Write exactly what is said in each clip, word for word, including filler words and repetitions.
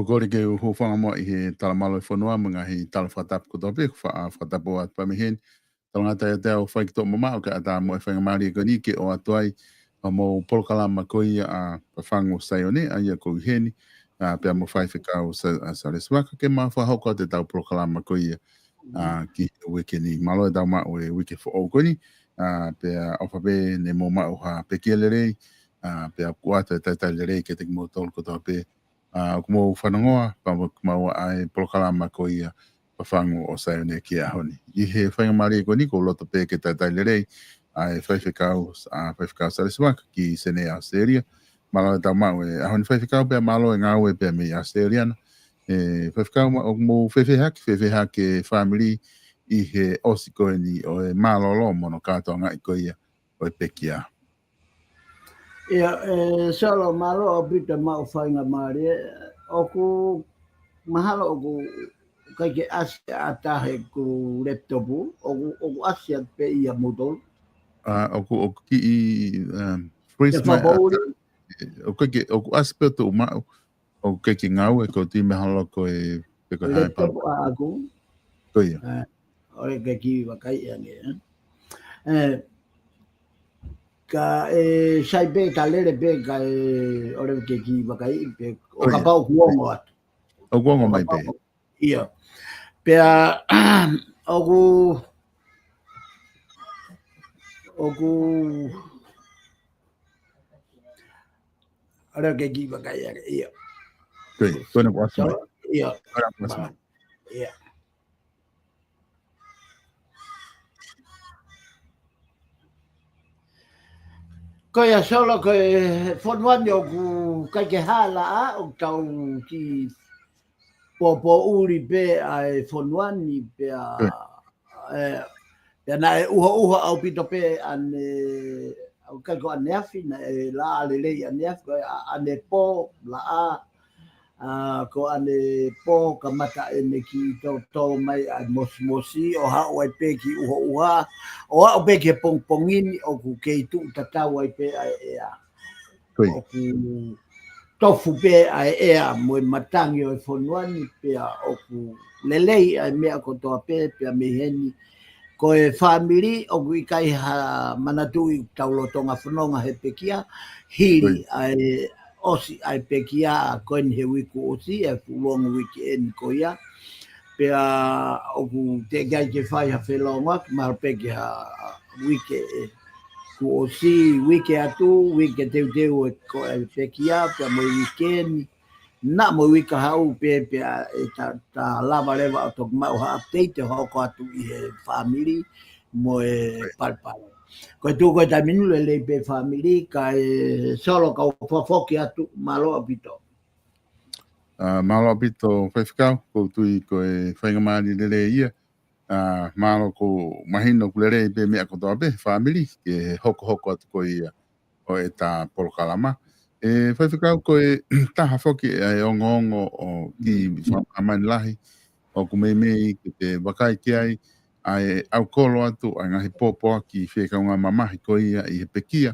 Kole ke u hūfanga muʻa ʻi he tala mālō e fonua mo e ngaahi tala fakatapu kotoa pē, faʻa fakatapu atu pē mei heni. Talangata ia te au fai ki toʻo mamaʻo ke ʻatā mo e faingamālie ko eni ke ʻoatu ai ʻa mo e polokalama ko ia ʻa Fafangu ʻo Saione, ʻa ia ko eni, ʻa pea mo Faifekau Sa-, ʻa Salesi Vaka ke ma fakahoko atu ʻetau polokalama ko ia, ʻa ki he uike ni. Mālō e tau maʻu e uike foʻou ko eni, ʻa pea ʻofa pē ne mou maʻu ha pekia lelei, ʻa pea kuata e talitali lelei ke te kimoutolu kotoa pē, ʻa, ʻoku mou fanongoa, pea mo ʻoku mau ʻa e polokalama ko ia Fafangu ʻo Saione ki he ʻaho ni. ʻI he faingamālie ko eni, ʻoku ou loto pē ke talitali lelei ʻa e Faifekau, ʻa Faifekau Salesi Vaka ki Senē, ʻAositelēlia. Mālō e tau maʻu e ʻaho ni Faifekau, pea mālō e ngāue pē mei ʻAositelēlia na. ʻE, Faifekau, ma-, ʻoku mou fēfē hake, fēfē hake e fāmili ʻi he ʻosi ko eni ʻo e mālōlō mo hono kātoangaʻi ko ia ʻo e pekia? ʻIa, ʻe, Solo, mālō ʻaupito maʻu faingamālie. ʻOku mahalo ʻoku ʻikai ke ʻasi ʻa tahe ku laptop, ʻoku, ʻoku ʻasi atu pē ia moutolu. ʻA, ʻoku, ʻoku kiʻi, um, freeze mai ʻa tahe. ʻOku ʻikai ke, ʻoku ʻasi pē ʻo tuʻu maʻu. ʻOku ʻikai ke ngāue, ʻoku ou tui mahalo ko e, pe ko e hā e laptop ʻaʻaku. Ko ia. ʻE, ʻoku ʻikai ke kiʻi vakai ange, ʻe. ʻE, ka ʻe sai pē, ka lele pē, ka ʻe ʻoua ke kiʻi vakai pē, ʻo kapau ʻoku ongo atu. ʻOku ongo mai pē. ʻIa. Pea, ʻoku, ʻoku, ʻoua ke kiʻi vakai ange, ʻia. Ko ia, ko ena kuo ʻasi mai. ʻIa. Ko ena kuo ʻasi mai. ʻIa. Ko ia Solo, ko e fonua ni ʻoku ʻikai ke hā laʻā, ʻoku tau kiʻi pōpōʻuli pē ʻa e fonua ni pea, ʻe, pea naʻe ʻuhoʻuha ʻaupito pē ʻane, ʻoku ʻikai ko ʻaneafi, naʻe laʻā lelei ʻaneafi, ko e ʻa-, ʻanepō, laʻā, ʻa, ko ʻanepō kamata ʻene kiʻi tōtō mai ʻa e mosimosi ʻo haʻu ai pē ki ʻuhoʻuha, ʻo aʻu pē ki he pongipongi ni ʻoku kei tuʻu tatau ai pē ʻa e ʻea. Ko ia. ʻOku tofu pē ʻa e ʻea mo e matangi ʻo e fonua ni pea ʻoku lelei ʻa e meʻa kotoa pē, pea mei heni. Ko e fāmili ʻoku ʻikai ha manatuʻi ʻoku tau lolotonga fononga he pekia, hili ʻa e ʻosi ʻa e pekia ko eni he uike kuo ʻosi, ʻe fuʻu longo uike eni ko ia. Pea ʻoku teʻeki ai ke fai ha felōngoaki, mahalo pē ki ha uike ʻe kuo ʻosi, uike atu, uike teuteu ʻe ko e pekia, pea mo e uike ni. Naʻa mo e uike kahaʻu pē pea ʻe ta, ta lava leva ʻo toki maʻu ha update ʻe hoko atu ʻi he fāmili mo e palopalema. Ko e tuʻu ko e taimi ni lelei pē fāmili, kae Solo kau fafoki atu, mālō ʻaupito. ʻA, mālō ʻaupito Faifekau, ʻoku ou tui ko e faingamālie lelei ia. ʻA, mālō, ʻoku mahino ʻoku lelei pē meʻa kotoa pē, fāmili, ke hokohoko atu ko ia ʻo ʻeta polokalama. ʻE, Faifekau, ko e taha foki ʻa e ongoongo ʻoku kiʻi fakamāmani lahi, ʻoku meimei ke te vakai ki ai, ʻa e ʻaukolo atu ʻa e ngaahi pōpoaki fie kaungā mamahi ko ia ʻi he pekia,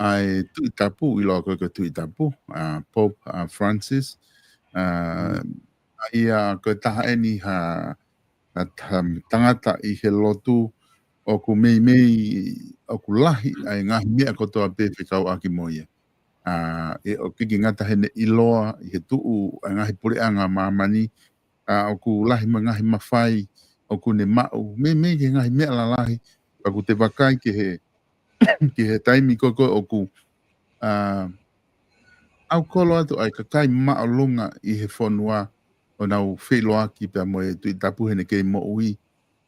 ʻa e Tuʻi Tapu, ʻiloa ko e ko e Tuʻi Tapu, ʻa Pope, ʻa Francis, ʻa, ʻa ia ko e taha eni ha, ha ta-, tangata ʻi he lotu ʻoku meimei ʻoku lahi ʻa e ngaahi meʻa kotoa pē fekauʻaki mo ia. ʻA, ʻe ʻoku ʻikai ke ngata heʻene ʻiloa ʻi he tuʻu ʻa e ngaahi puleʻanga ʻa māmani, ʻa, ʻoku lahi mo e ngaahi mafai ʻoku ne maʻu, meimei ki he ngaahi meʻa lalahi, ka ʻoku te vakai ki he, ki he taimi ko ē ko ē ʻoku, ʻa, ʻaukolo atu ʻa e kakai māʻolunga ʻi he fonua ʻo nau feʻiloaki pea mo e Tuʻi Tapu heʻene kei moʻui,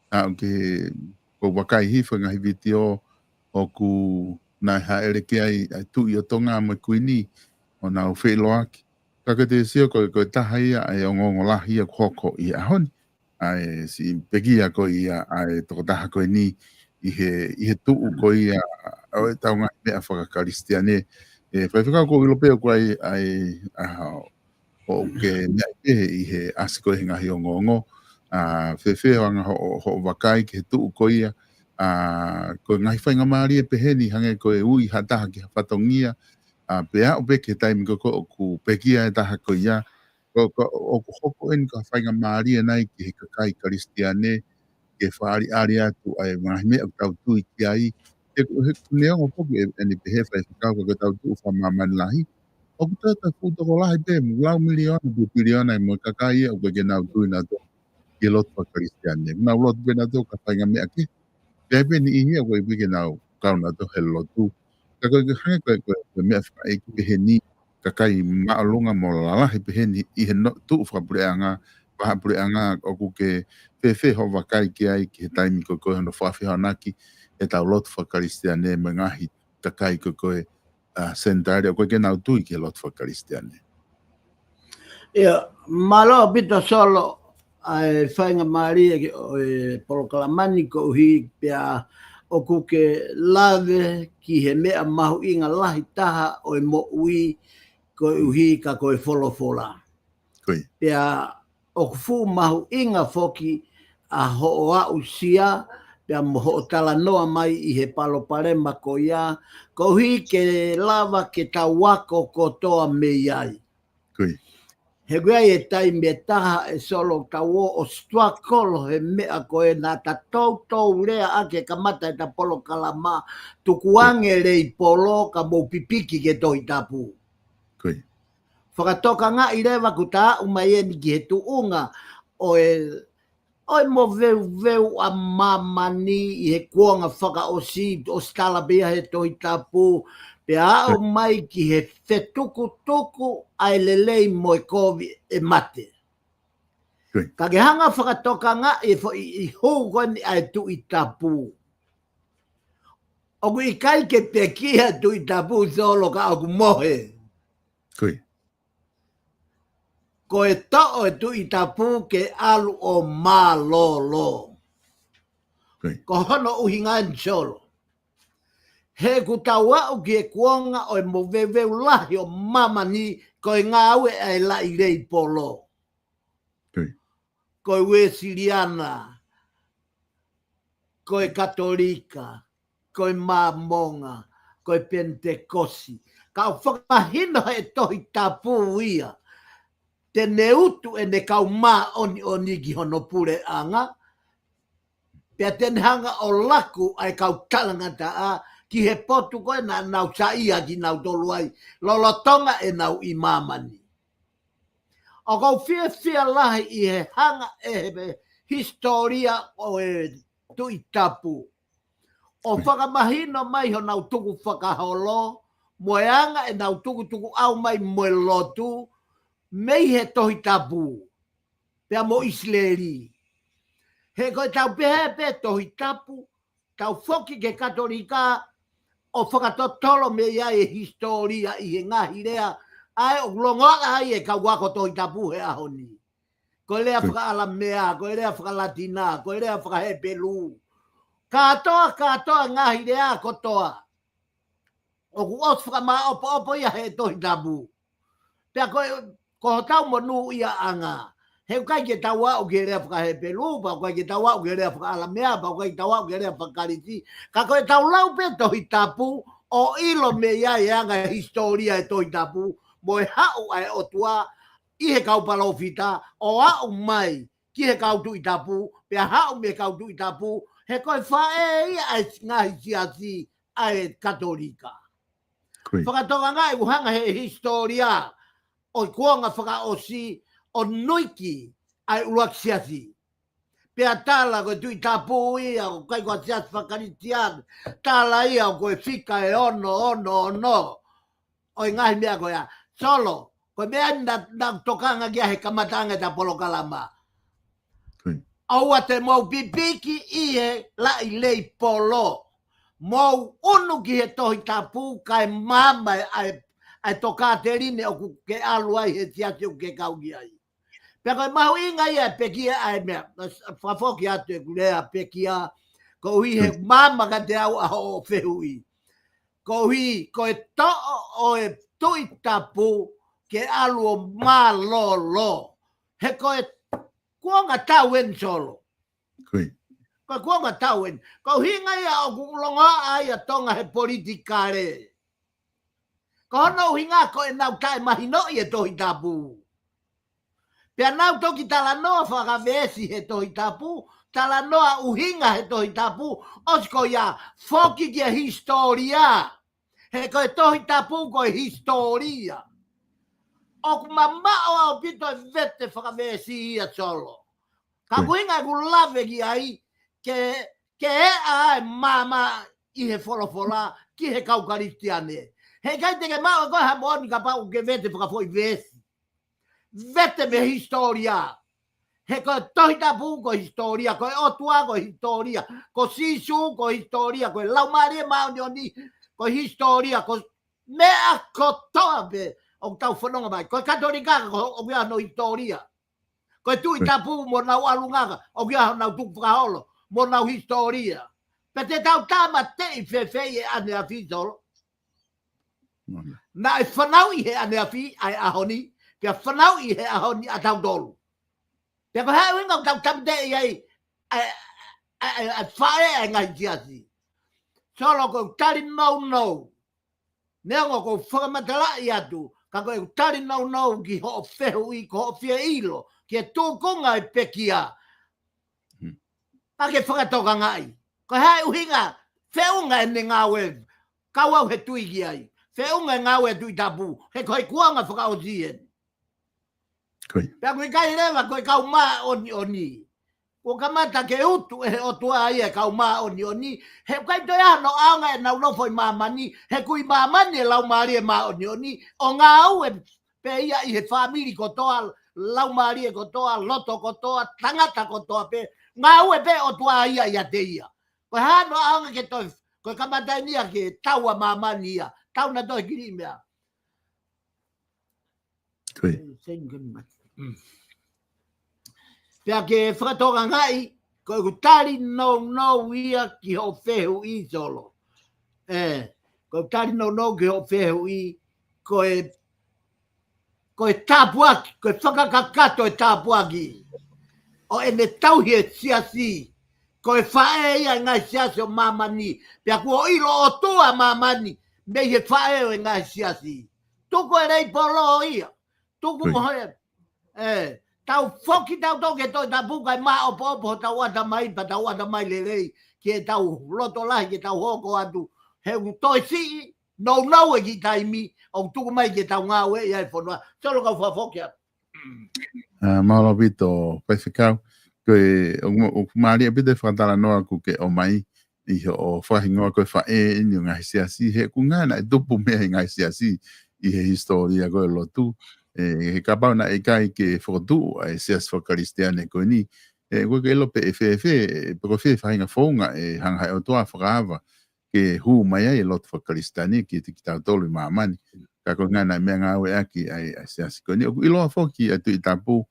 ʻa, ʻoku ke, ʻoku ou vakai hifo e ngaahi vitiō ʻoku nau hāʻele ki ai ʻa e Tuʻi ʻo Tonga mo e Kuini ʻo nau feʻiloaki. Ka ko e te sio ko e, ko e taha ia ʻa e ongoongo lahi ia ʻoku hoko ʻi he ʻaho ni. ʻA e siʻi pekia ko ia ʻa e tokotaha ko eni ʻi he, ʻi he tuʻu ko ia ʻo ʻetau ngaahi meʻa fakakalisitiane. ʻE, Faifekau, ʻoku ou ʻilo pē ʻoku ʻi ai ʻa e, ʻa, ʻoku ke meʻa pē ʻi he ʻasi ko ē he ngaahi ongoongo. ʻA, fēfē hoʻo anga hoʻo, hoʻo vakai ki he tuʻu ko ia. ʻA, ko e ngaahi faingamālie pehē ni hangē ko e ui ha taha ki ha fatongia. ʻA, pea aʻu pē ki he taimi ko ē ko ē ʻoku pekia e taha ko ia. Ko, ko, ʻoku hoko eni ko ha faingamālie nai ki he kakai Kalisitiane, ke fakaʻaliʻali atu ʻa e ngaahi meʻa ʻoku tau tui ki ai. He, he neongo foki ʻe, ʻene pehē faifekau ka ko e tau tuʻu fakamāmani lahi. ʻOku tau tau fuʻu tokolahi pē, lau miliona, pe piliona, mo e kakai ia, ʻoku ʻikai ke nau tui nautolu ki he lotu faka-Kalisitiane. Nau lotu pē nautolu ki ha faʻahinga meʻa kehe. Pea pē niʻihi ia ʻoku ʻikai ke nau kau nautolu he lotu. Ka ko e hangē ko e, ko e, ko e meʻa fakaʻeiki peheni, kakai māʻolunga mo lalahi peheni ʻi he no-, tuʻu fakapuleʻanga, paha puleʻanga ʻoku ke fēfē hoʻo vakai ki ai ki he taimi ko ē ko hono fakafehoanaki ʻetau lotu faka-Kalisitiane mo e ngaahi kakai ko ē ko e, ʻa, Senitaile ʻoku ʻikai ke nau tui ki he lotu faka-Kalisitiane. ʻIa, mālō ʻaupito Solo, ʻa e faingamālie ki, ʻo e polokalama ni koeʻuhi pea ʻoku ke lave ki he meʻa mahuʻinga lahi taha ʻo e moʻui koeʻuhi ka ko e folofola. Ko ia. Pea ʻoku fuʻu mahuʻinga foki ʻa hoʻo aʻusia, pea mo hoʻo talanoa mai ʻi he palopalema ko ia, koeʻuhi ke lava ke tau ako kotoa mei ai. Ko ia. He ko e taimi ʻe taha ʻe Solo tau ō ʻo struggle he meʻa ko ē naʻa ta toutou lea ʻaki he kamata ʻeta polokalama, tukuange leipolo ka mou pipiki ki he Tohi Tapu. Ko ia. Fakatokangaʻi leva kuo ta aʻu mai eni ki he tuʻunga ʻo e, ʻo e moveuveu ʻa māmani ʻi he kuonga fakaʻosi, ʻosi tala pē ia he Tohi Tapu, pea aʻu mai ki he fetukutuku ʻa e lelei mo e kovi ʻe mate. Ko ia. Ka ke hanga fakatokangaʻi e foʻi, ʻi hū ko eni ʻa e Tuʻi Tapu. ʻOku ʻikai ke pekia Tuʻi Tapu Solo ka ʻoku mohe. Ko ia. Ko e toʻo e Tuʻi Tapu ke ʻalu ʻo mālōlō. Ko ia. Ko hono ʻuhinga eni Solo. He kuo tau aʻu ki he kuonga ʻo e moveuveu lahi ʻo māmani ko e ngāue ʻa e laʻi leipolo. Ko ia. Ko e Uēsiliana, ko e Katolika, ko e Māmonga, ko e Penitekosi. Ka ʻoku fakamahino he Tohi Tapu ia, te ne utu ʻene kau māʻoniʻoni ki hono puleʻanga, pea te ne hanga ʻo laku ʻa e kau talangataʻa ki he potu ko ē naʻa nau saiʻia kinautolu ai, lolotonga ʻenau ʻi māmani. ʻOku ou fiefia lahi ʻi he hanga ʻe he hisitōlia ʻo e Tuʻi Tapu ʻo fakamahino mai honau tukufakaholo, mo e anga ʻenau tukutukuʻau mai mo e lotu, mei he Tohi Tapu, pea mo ʻIsileli. He ko e tau pehē pē Tohi Tapu, tau foki ki he Katolika, ʻo fakatotolo mei ai e hisitōlia ʻi he ngaahi lea, ʻa ē ʻoku longoaʻa ai e kau ako Tohi Tapu he ʻaho ni. Ko e lea fakaʻAlamea, ko e lea fakaLatina, ko e lea fakaHepelū. Kātoa, kātoa ngaahi lea kotoa. ʻOku ʻosi fakamāʻopoʻopo ia he Tohi Tapu. Pea ko e, ko hotau monūʻiaʻanga. He ʻoku ʻikai ke tau aʻu ki he lea fakaHepelū, pea ʻoku ʻikai ke tau aʻu ki he lea fakaʻAlamea, pea ʻoku ʻikai ke tau aʻu ki he lea fakaKalisi. Ka ko e tau lau pē Tohi Tapu, ʻo ʻilo mei ai e anga e hisitōlia e Tohi Tapu, mo e haʻu ʻa e ʻOtua, ʻi he kau palōfita, ʻo aʻu mai ki he kau Tuʻi Tapu, pea haʻu mei he kau Tuʻi Tapu, he ko e faʻē ia ʻa e ngaahi siasi ʻa e Katolika. Fakatokangaʻi ʻoku hanga he hisitōlia ʻo e kuonga fakaʻosi ʻo nuiki ʻa e ʻuluaki siasi. Pea tala ko e Tuʻi Tapu ia, ʻoku ʻikai ko ha siasi fakaKalisitiane, tala ia ʻoku ko e fika ʻe ono, ono, ono. ʻO e ngaahi meʻa ko ia. Solo, ko e meʻa naʻa, naʻa ku tokanga ki ai he kamataʻanga ʻeta polokalama. ʻOua te mou pipiki ʻi he laʻi leipolo. Mou ʻunu ki he Tohi Tapu kae maama ʻa e, ʻa e tokāteline ʻoku ke ʻalu ai he siasi ʻoku ke kau ki ai. Pea ko e mahuʻinga ia e pekia ʻa e meʻa, fakafoki atu ʻeku lea pekia, koeʻuhi he maama kiate au ʻa hoʻo fehuʻi. Koeʻuhi, ko e toʻo ʻo e Tuʻi Tapu ke ʻalu ʻo mālōlō. He ko e kuonga tau eni Solo. Ko ia. Ko e kuonga tau eni. Ko e ʻuhinga ia ʻoku longoaʻa ai ʻa Tonga he politikale. Ko hono ʻuhinga ko ʻenau taʻemahinoʻi e Tohi Tapu. Pea nau toki talanoa fakaveesi he Tohi Tapu, talanoa ʻuhinga he Tohi Tapu, ʻosi ko ia foki ki he hisitōlia. He ko e Tohi Tapu ko e hisitōlia. ʻOku mamaʻo ʻaupito e vete fakaveesi ia, Solo. Ka ko e ʻuhinga ʻeku lave ki ai, ke, ke ʻeʻa e maama ʻi he folofola ki he kau Kalisitiane. He ʻikai te ke maʻu ʻe koe ha moʻoni kapau ʻoku ke vete fakafoʻi veesi. Vete mei he hisitōlia. He ko e Tohi Tapu ko e hisitōlia, ko e ʻOtua ko e hisitōlia, ko Sīsū ko e hisitōlia, ko e Laumālie Māʻoniʻoni ko e hisitōlia, ko e meʻa kotoa pē ʻoku tau fononga mai. Ko e Katolika ko ʻoku ʻi ai hono hisitōlia. Ko e Tuʻi Tapu mo honau ʻalunga, ʻoku ʻi ai honau tukufakaholo mo honau hisitōlia. Pea te tau tāmateʻi fēfē ʻi he ʻaneafi, Solo? Naʻe fanauʻi he ʻaneafi ʻa e ʻaho ni, pea fanauʻi he ʻaho ni ʻa tautolu. Pea ko e hā e ʻuhinga ʻoku tau tāmateʻi ai ʻa e, ʻa e, ʻa e, ʻa e faʻē ʻa e ngaahi siasi? Solo, ko e tali nounou. Neongo ʻoku ou fakamatalaʻi atu, ka ko e tali nounou ki hoʻo fehuʻi, ko hoʻo fie ʻilo ki he tūkunga e pekia. Ka ke fakatokangaʻi, ko e hā e ʻuhinga, feʻunga ʻene ngāue, kau au he tui ki ai. Feʻunga e ngāue Tuʻi Tapu, he ko e kuonga fakaʻosi eni. Pea ʻoku ʻikai leva ko e kau māʻoniʻoni. Kuo kamata ke utu ʻe he ʻOtua ia e kau māʻoniʻoni, he ʻoku ʻikai toe ʻi ai hano ʻaonga ʻenau nofo ʻi māmani, he ʻoku ʻi māmani e Laumālie Māʻoniʻoni, ʻo ngāue pē ia ʻi he fāmili kotoa, laumālie kotoa, loto kotoa, tangata kotoa pē, ngāue pē ʻOtua ia ʻiate ia. Ko e hā hano ʻaonga ke toe, ko e kamata eni ia ke tau ʻa māmani ia, tau nautolu e kiʻi meʻa. Pea ke fakatokangaʻi, ko ʻeku tali nounou ia ki hoʻo fehuʻi, Solo. ʻE, ko ʻeku tali nounou ki hoʻo fehuʻi, ko e, ko e tāpuaki, ko e fakakakato e tāpuaki ʻo ʻene tauhi e siasi, ko e faʻē ia e ngaahi siasi ʻo māmani, pea kuo ʻilo ʻOtua māmani mei he faʻē ʻo e ngaahi siasi. Tuku e leipolo ia. Tuku mo e, ʻe, tau foki tautolu ki he Tohi Tapu kae māʻopoʻopo hotau ʻatamai, pea tau ʻatamai lelei, ke tau loto lahi, ke tau hoko atu. He ʻoku toe siʻi nounou e kiʻi taimi ʻoku tuku mai ke tau ngāueʻi ai e fonua. Solo, kau fakafoki atu. Mālō ʻaupito, Faifekau. Ko e, ʻoku, ʻoku mālie ʻaupito e fakatalanoa ʻoku ke ʻomai ʻi hoʻo fakahingoa ko e faʻē eni ʻo e ngaahi siasi, he ʻoku ngana e tupu meʻa ʻi he ngaahi siasi ʻi he hisitōlia ko e lotu. ʻE, he kapau naʻe ʻikai ke fokotuʻu ʻa e siasi fakakalisitiane ko eni, ʻe, ʻoku ʻikai ke ʻilo pe ʻe fēfē, ʻe, pe ko e fē faʻahinga founga ʻe hanga ʻe he ʻOtua ʻo fakaava ke hū mai ai e lotu fakakalisitiane ki, kitautolu ʻi māmani. Ka ko e ngana e meʻangāueʻaki ʻa e, ʻa e siasi ko eni. ʻOku ʻiloa foki ʻa e Tuʻi Tapu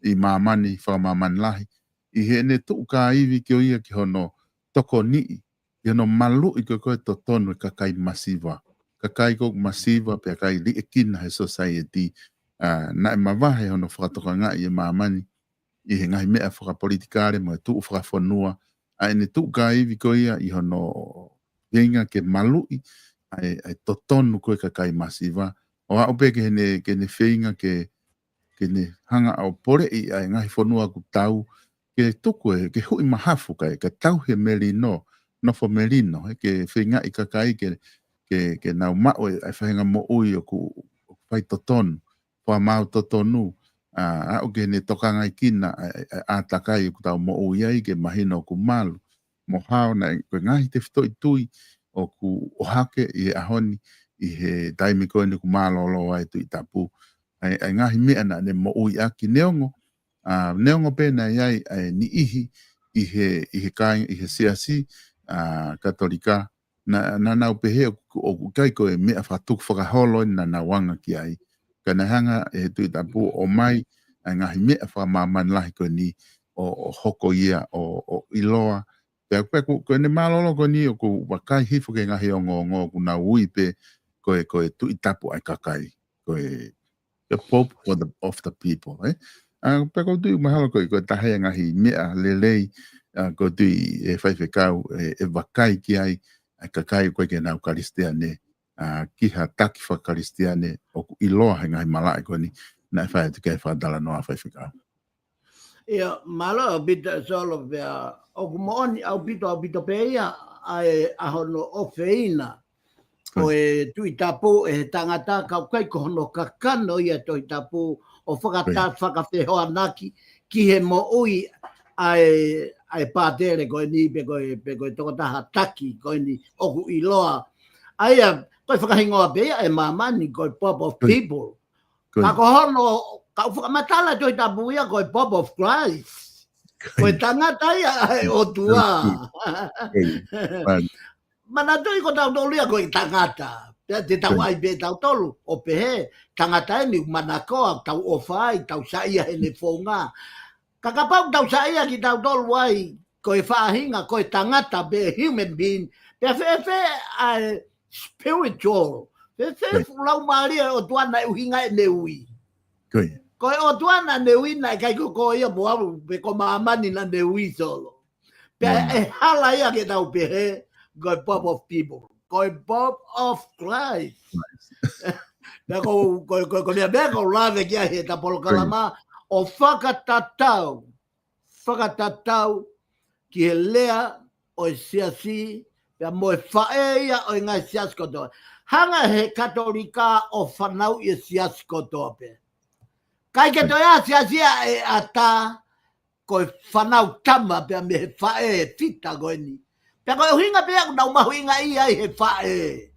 ʻi māmani, fakamāmani lahi, ʻi heʻene tuʻu kāivi ko ia ki hono tokoniʻi, ki hono maluʻi ko ē e totonu e kakai masiva. Kakai ko ē masiva pea ʻikai liʻekina he sōsaieti. ʻA, naʻe mavahe hono fakatokangaʻi e māmani ʻi he ngaahi meʻa fakapolitikale mo e tuʻu fakafonua, ʻa ʻene tuʻu kāivi ko ia ʻi hono feinga ke maluʻi ʻa e, ʻa e totonu ko ē e kakai masiva. ʻO aʻu pē ki heʻene, ki heʻene feinga ke, ke ne hanga ʻo poleʻi ʻa e ngaahi fonua ʻoku tau, ke tuku e, ke huʻi mahafu kae, ke tauhi e melino, nofo melino, he ke feingaʻi kakai ke, ke, ke nau maʻu e, ʻa e faʻahinga moʻui ʻoku, ʻoku faitotonu, fakamaau totonu, ʻa, aʻu ki heʻene tokangaʻi kina ʻa e, ʻa e, ʻa e ʻātakai ʻoku tau moʻui ai ke mahino ʻoku malu. Mo hao naʻe, ko e ngaahi tefitoʻi tui ʻoku ʻohake ʻi he ʻaho ni, ʻi he taimi ko eni ʻoku mālōlō ai e Tuʻi Tapu. ʻA e, ʻa e ngaahi meʻa naʻa ne moʻui ʻaki, neongo, ʻa, neongo pē naʻe ʻi ai ʻa e niʻihi ʻi he, ʻi he kāinga, ʻi he siasi, ʻa, Katolika, naʻa, naʻa nau pehē ʻoku, ʻoku ʻikai ko e meʻa fakatukufakaholo eni naʻa nau anga ki ai. Ka naʻe hanga ʻe he Tuʻi Tapu ʻo ʻomai ʻa e ngaahi meʻa fakamāmani lahi ko eni ʻo, ʻo hoko ia ʻo, ʻo ʻiloa. Pea, pea ko, ko ʻene mālōlō ko eni ʻoku vakai hifo ki he ngaahi ongoongo ʻoku nau ui pē ko e, ko e Tuʻi Tapu ʻa e kakai. Ko e the Pope for the, of the people, ē? ʻA, pea ʻoku ou tui mahalo ko e, ko e taha e ngaahi meʻa lelei, ʻa, ʻoku ou tui ʻe Faifekau, ʻe, ʻe vakai ki ai ʻa e kakai ʻoku ʻikai ke nau Kalisitiane, ʻa, ki ha taki fakakalisitiane ʻoku ʻiloa he ngaahi malaʻe ko eni. naʻe fai atu ki he fakatalanoa faifekau. Ia, mālō ʻaupito Solo pea, ʻoku moʻoni ʻaupito, ʻaupito pē ia, ʻa e, ʻa hono ʻofeina ʻo e Tuʻi Tapu ʻe he tangata, ka ʻoku ʻikai ko hono kakano ia Tuʻi Tapu ʻo fakata-, fakafehoanaki ki he moʻui ʻa e, ʻa e pātele ko eni pe ko e, pe ko e tokotaha taki ko eni ʻoku ʻiloa. ʻA ia, ko e fakahingoa pē ia ʻe māmani, ko e Pope of People. Ka ko hono, ka ʻoku fakamatala Tuʻi Tapu ia ko e Pope of Christ. Ko e tangata ia ʻa e ʻOtua. Manatuʻi ko tautolu ia ko e tangata. Pea te tau ʻai pē tautolu ʻo pehē, tangata eni ʻoku manakoa, tau ʻofa ai, tau saiʻia heʻene founga. Ka kapau tau saiʻia kitautolu ai, ko e faʻahinga, ko e tangata pē, human being, pea fēfē ʻa e spiritual, fēfē fuʻu laumālie ʻo e ʻOtua naʻe ʻuhinga ʻene ui. Ko e ʻOtua naʻa ne ui naʻe ʻikai ko koe ia mo au, pe ko māmani naʻa ne ui Solo. Pea ʻe hala ia ke tau pehē, ko e Pope of People, ko e Pope of Christ. Pea ko, ko, ko, ko e meʻa pē ʻoku ou lave ki ai heʻeta polokalama, ʻo fakatatau, fakatatau ki he lea ʻo e siasi, pea mo e faʻē ia ʻo e ngaahi siasi kotoa. Hanga he Katolika ʻo fanauʻi e siasi kotoa pē. ʻIkai ke toe ʻi ai ha siasi ia ʻe ʻatā, ko e fānau tama pea mei he faʻē fita ko eni. Pea ko e ʻuhinga pē ia ʻoku nau mahuʻingaʻia ai he faʻē.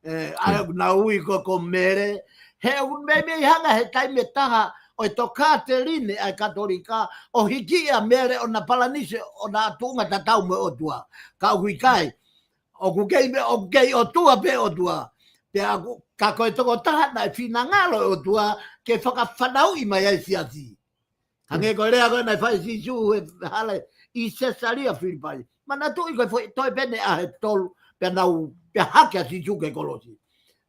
ʻE, ʻa ia ʻoku nau ui ko, ko Mele. He ʻoku meimei hanga he taimi ʻe taha ʻo e tokāteline ʻa e Katolika ʻo hiki ʻa Mele ʻo na palanise ʻo na tuʻunga tatau mo e ʻOtua. Ka ʻoku ʻikai. ʻOku kei, ʻoku kei ʻOtua pē ʻOtua. Pea ʻoku, ka ko e tokotaha naʻe finangalo e ʻOtua ke fakafanauʻi mai ai siasi. Hangē ko e lea ko ē naʻe fai Sīsū he hala ʻi Sesalia Filipai. Manatuʻi ko e foʻi toe pē ʻe taha ʻe tolu, pea nau, pea hake ʻa Sīsū ki he kolosi.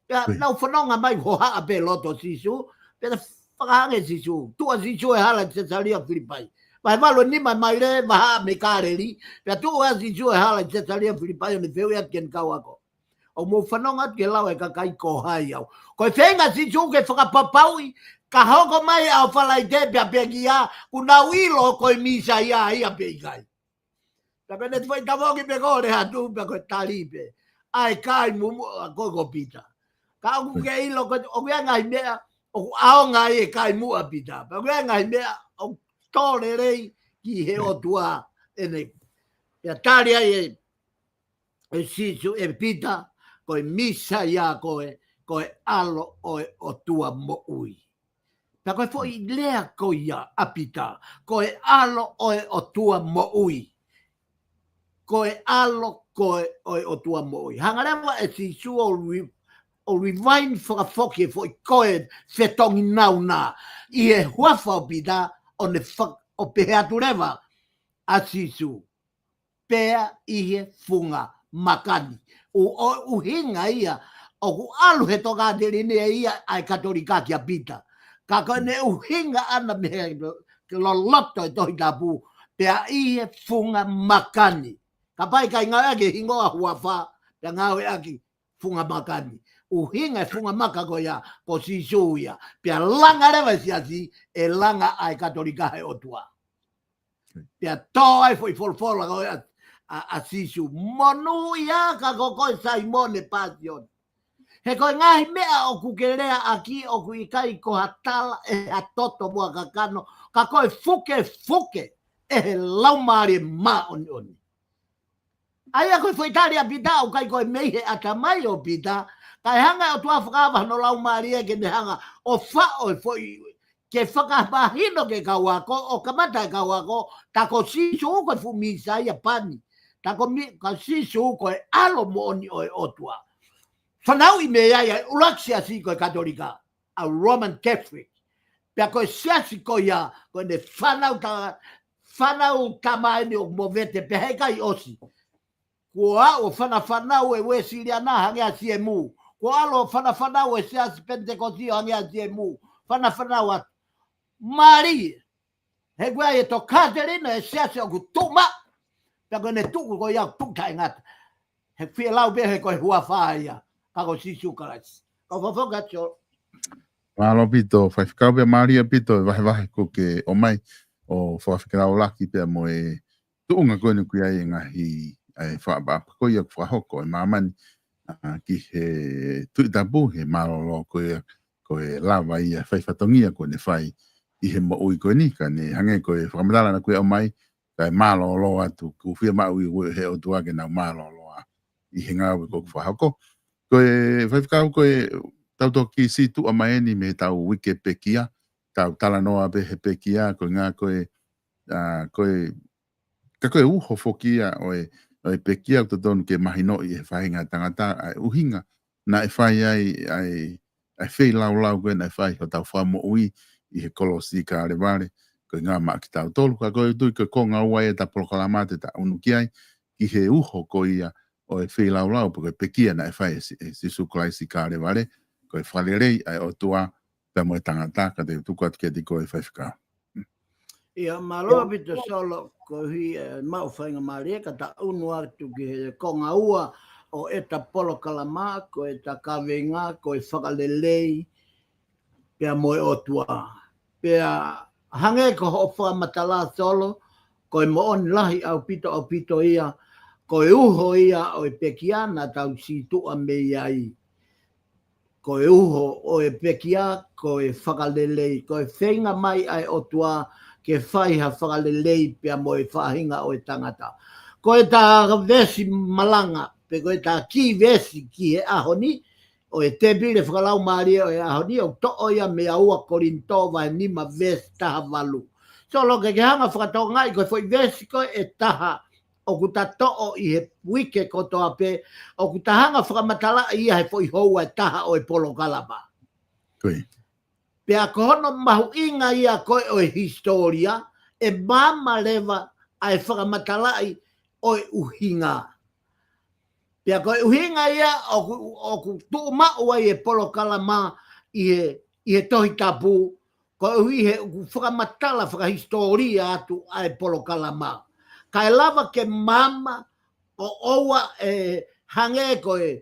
Pea nau fononga mai hohaʻa pē loto Sīsū, pea fakahā ange Sīsū, tuʻu ʻa Sīsū he hala ʻi Sesalia Filipai. Vahe valu nima maile, vahaʻa mei Kāleli, pea tuʻu ʻa Sīsū he hala ʻi Sesalia Filipai ʻo ne fehuʻi atu ki heʻene kau ako. ʻOku mou fanongo atu ki he lau ʻa e kakai ko hai au. Ko e feinga Sīsū ke fakapapauʻi, ka hoko mai ʻa e Falaite pea pekia, kuo nau ʻilo ko e Mīsaia ia pe ʻikai. Pea ko ʻene foʻi tavoki pē ko e lea atu, pea ko e tali pē. ʻA e kai muʻa, ko, ko Pita. Ka ʻoku ke ʻilo ko, ʻoku ʻi ai e ngaahi meʻa, ʻoku ʻaonga ai e kai muʻa Pita. Pea ʻoku ʻi ai e ngaahi meʻa, ʻoku tō lelei ki he ʻOtua ʻene. Pea tali ai e ʻe Sīsū ʻe Pita, ko e Mīsaia koe, ko e ʻAlo ʻo e ʻOtua moʻui. Pea ko e foʻi lea ko ia ʻa Pita, ko e ʻAlo ʻo e ʻOtua moʻui. Ko e ʻAlo ko ē ʻo e ʻOtua moʻui. Hanga leva ʻe Sīsū ʻo re-, ʻo rewind fakafoki e foʻi ko e fetongi nāunau ʻi he huafa ʻo Pita ʻo ne fa-, ʻo pehē atu leva ʻa Sīsū. Pea ʻi he funga maka ni. ʻO, ʻo, ʻuhinga ia, ʻoku ʻalu he tokāteline ia ʻa e Katolika kia Pita. Ka ko ʻene ʻuhinga ʻana mei he loloto e Tohi Tapu, pea ʻi he funga maka ni. Kapau ʻe ʻikai ngāueʻaki e hingoa huafa, pea ngāueʻaki funga maka ni. ʻUhinga e funga maka ko ia, ko Sīsū ia. Pea langa leva e siasi, ʻe langa ʻa e Katolika he ʻOtua. Pea tō ai foʻi folofola ko ē ʻa, ʻa, ʻa Sīsū. Monūʻia ka ko koe Saimone Pāsione. He ko e ngaahi meʻa ʻoku ke leaʻaki ʻoku ʻikai ko ha tala ʻe ha toto mo ha kakano, ka ko e fukefuke ʻe he Laumālie Māʻoniʻoni. ʻA ia ko e foʻi tali ʻa Pita ʻoku ʻikai ko e mei he ʻatamai ʻo Pita, kae hanga ʻe he ʻOtua ʻo fakaava hono Laumālie ke ne hanga ʻo faʻo e foʻi ke fakamahino ki he kau ako, ʻo kamata e kau ako, tā ko Sīsū ko e fuʻu Mīsaia pani. Tā ko Mi-, ka Sīsū ko e ʻAlo moʻoni ʻo e ʻOtua. Fanauʻi mei ai ʻa e ʻuluaki siasi ko e Katolika, ʻa e Roman Catholic. Pea ko e siasi ko ia, ko ʻene fānau ta-, fānau tama eni ʻo movete pea heʻikai ʻosi. Kuo aʻu ʻo fanafanau e Uēsiliana hangē ha C M U. Kuo aʻu ʻo fanafanau e Siasi Penitekosi hangē ha C M U. Fanafanau atu. Mālie. He ko e ʻai e tokāteline e siasi ʻoku tuʻu maʻu. Pea ko ʻene tuʻu ko ia ʻoku tuʻu taʻengata. He fie lau pē he ko e huafa ia. Ka ko Sīsū Kalaisi. Ka u fakafoki atu. Mālō ʻaupito, faifekau, pea mālie ʻaupito e vahevahe kuo ke ʻomai ʻo fakafekauʻaki pea mo e tuʻunga ko eni ʻoku ʻi ai e ngaahi, ʻa e fakaʻapaʻapa ko ia ʻoku fakahoko ʻe māmani, ʻa, ki he Tuʻi Tapu, he mālōlō ko ia, ko e lava ia fai fatongia ko ʻene fai ʻi he moʻui ko eni, ka ne hangē ko e fakamatala naʻa ku ʻomai, kae mālōlō atu, ʻoku fiemaʻu ʻe he ʻOtua ke nau mālōlō ʻi he ngāue ko ē ʻoku fakahoko. Ko e faifekau, ko e tau toki sītuʻa mai eni mei heʻetau uike pekia, tau talanoa pē he pekia, ko e ngaahi ko e, ʻa, ko e, ka ko e uho foki ia ʻo e, ʻo e pekia ʻoku totonu ke mahinoʻi ʻe he faʻahinga tangata ʻa e ʻuhinga naʻe fai ai ʻa e, ʻa e feilaulau ko ē naʻe fai ʻi hotau Fakamoʻui ʻi he kolosi Kalevale, ko e ngāue maʻa kitautolu, ka ko e tui ko e konga ua ʻeta polokalama te ta ʻunu ki ai, ki he uho ko ia ʻo e feilaulau pe ko e pekia naʻe fai ʻe Si-, ʻe Sīsū Kalaisi ʻi Kalevale, ko e fakalelei ʻa e ʻOtua pea mo e tangata, ka te u tuku atu kiate koe faifekau. ʻIa, mālō ʻaupito Solo, koeʻuhi, ʻe, maʻu faingamālie ka ta ʻunu atu ki he konga ua ʻo ʻeta polokalama, ko ʻeta kaveinga, ko e fakalelei pea mo e ʻOtua. Pea hangē ko hoʻo fakamatala Solo, ko e moʻoni lahi ʻaupito, ʻaupito ia, ko e uho ia ʻo e pekia naʻa tau sītuʻa mei ai. Ko e uho ʻo e pekia, ko e fakalelei, ko e feinga mai ʻa e ʻOtua ke fai ha fakalelei pea mo e faʻahinga ʻo e tangata. Ko ʻeta veesi malanga, pe ko ʻeta kī veesi ki he ʻaho ni, ʻo e tēpile fakalaumālie ʻo e ʻaho ni, ʻoku toʻo ia mei he ua Kolinitō vahe nima veesi taha valu. Solo, ke ke hanga fakatokangaʻi ko e foʻi veesi ko ē ʻe taha, ʻoku ta toʻo ʻi he uike kotoa pē, ʻoku ta hanga fakamatalaʻi ia he foʻi houa ʻe taha ʻo e polokalama. Koia. Pea ko hono mahuʻinga ia ko ē ʻo e hisitōlia, ʻe maama leva ʻa e fakamatalaʻi ʻo e ʻuhinga. Pea ko e ʻuhinga ia ʻoku, ʻoku tuʻumaʻu ai e polokalama ʻi he, ʻi he Tohi Tapu, koeʻuhi he ʻoku fakamatala fakahisitōlia atu ʻa e polokalama. Kae lava ke maama ʻo ʻoua ʻe hangē ko e,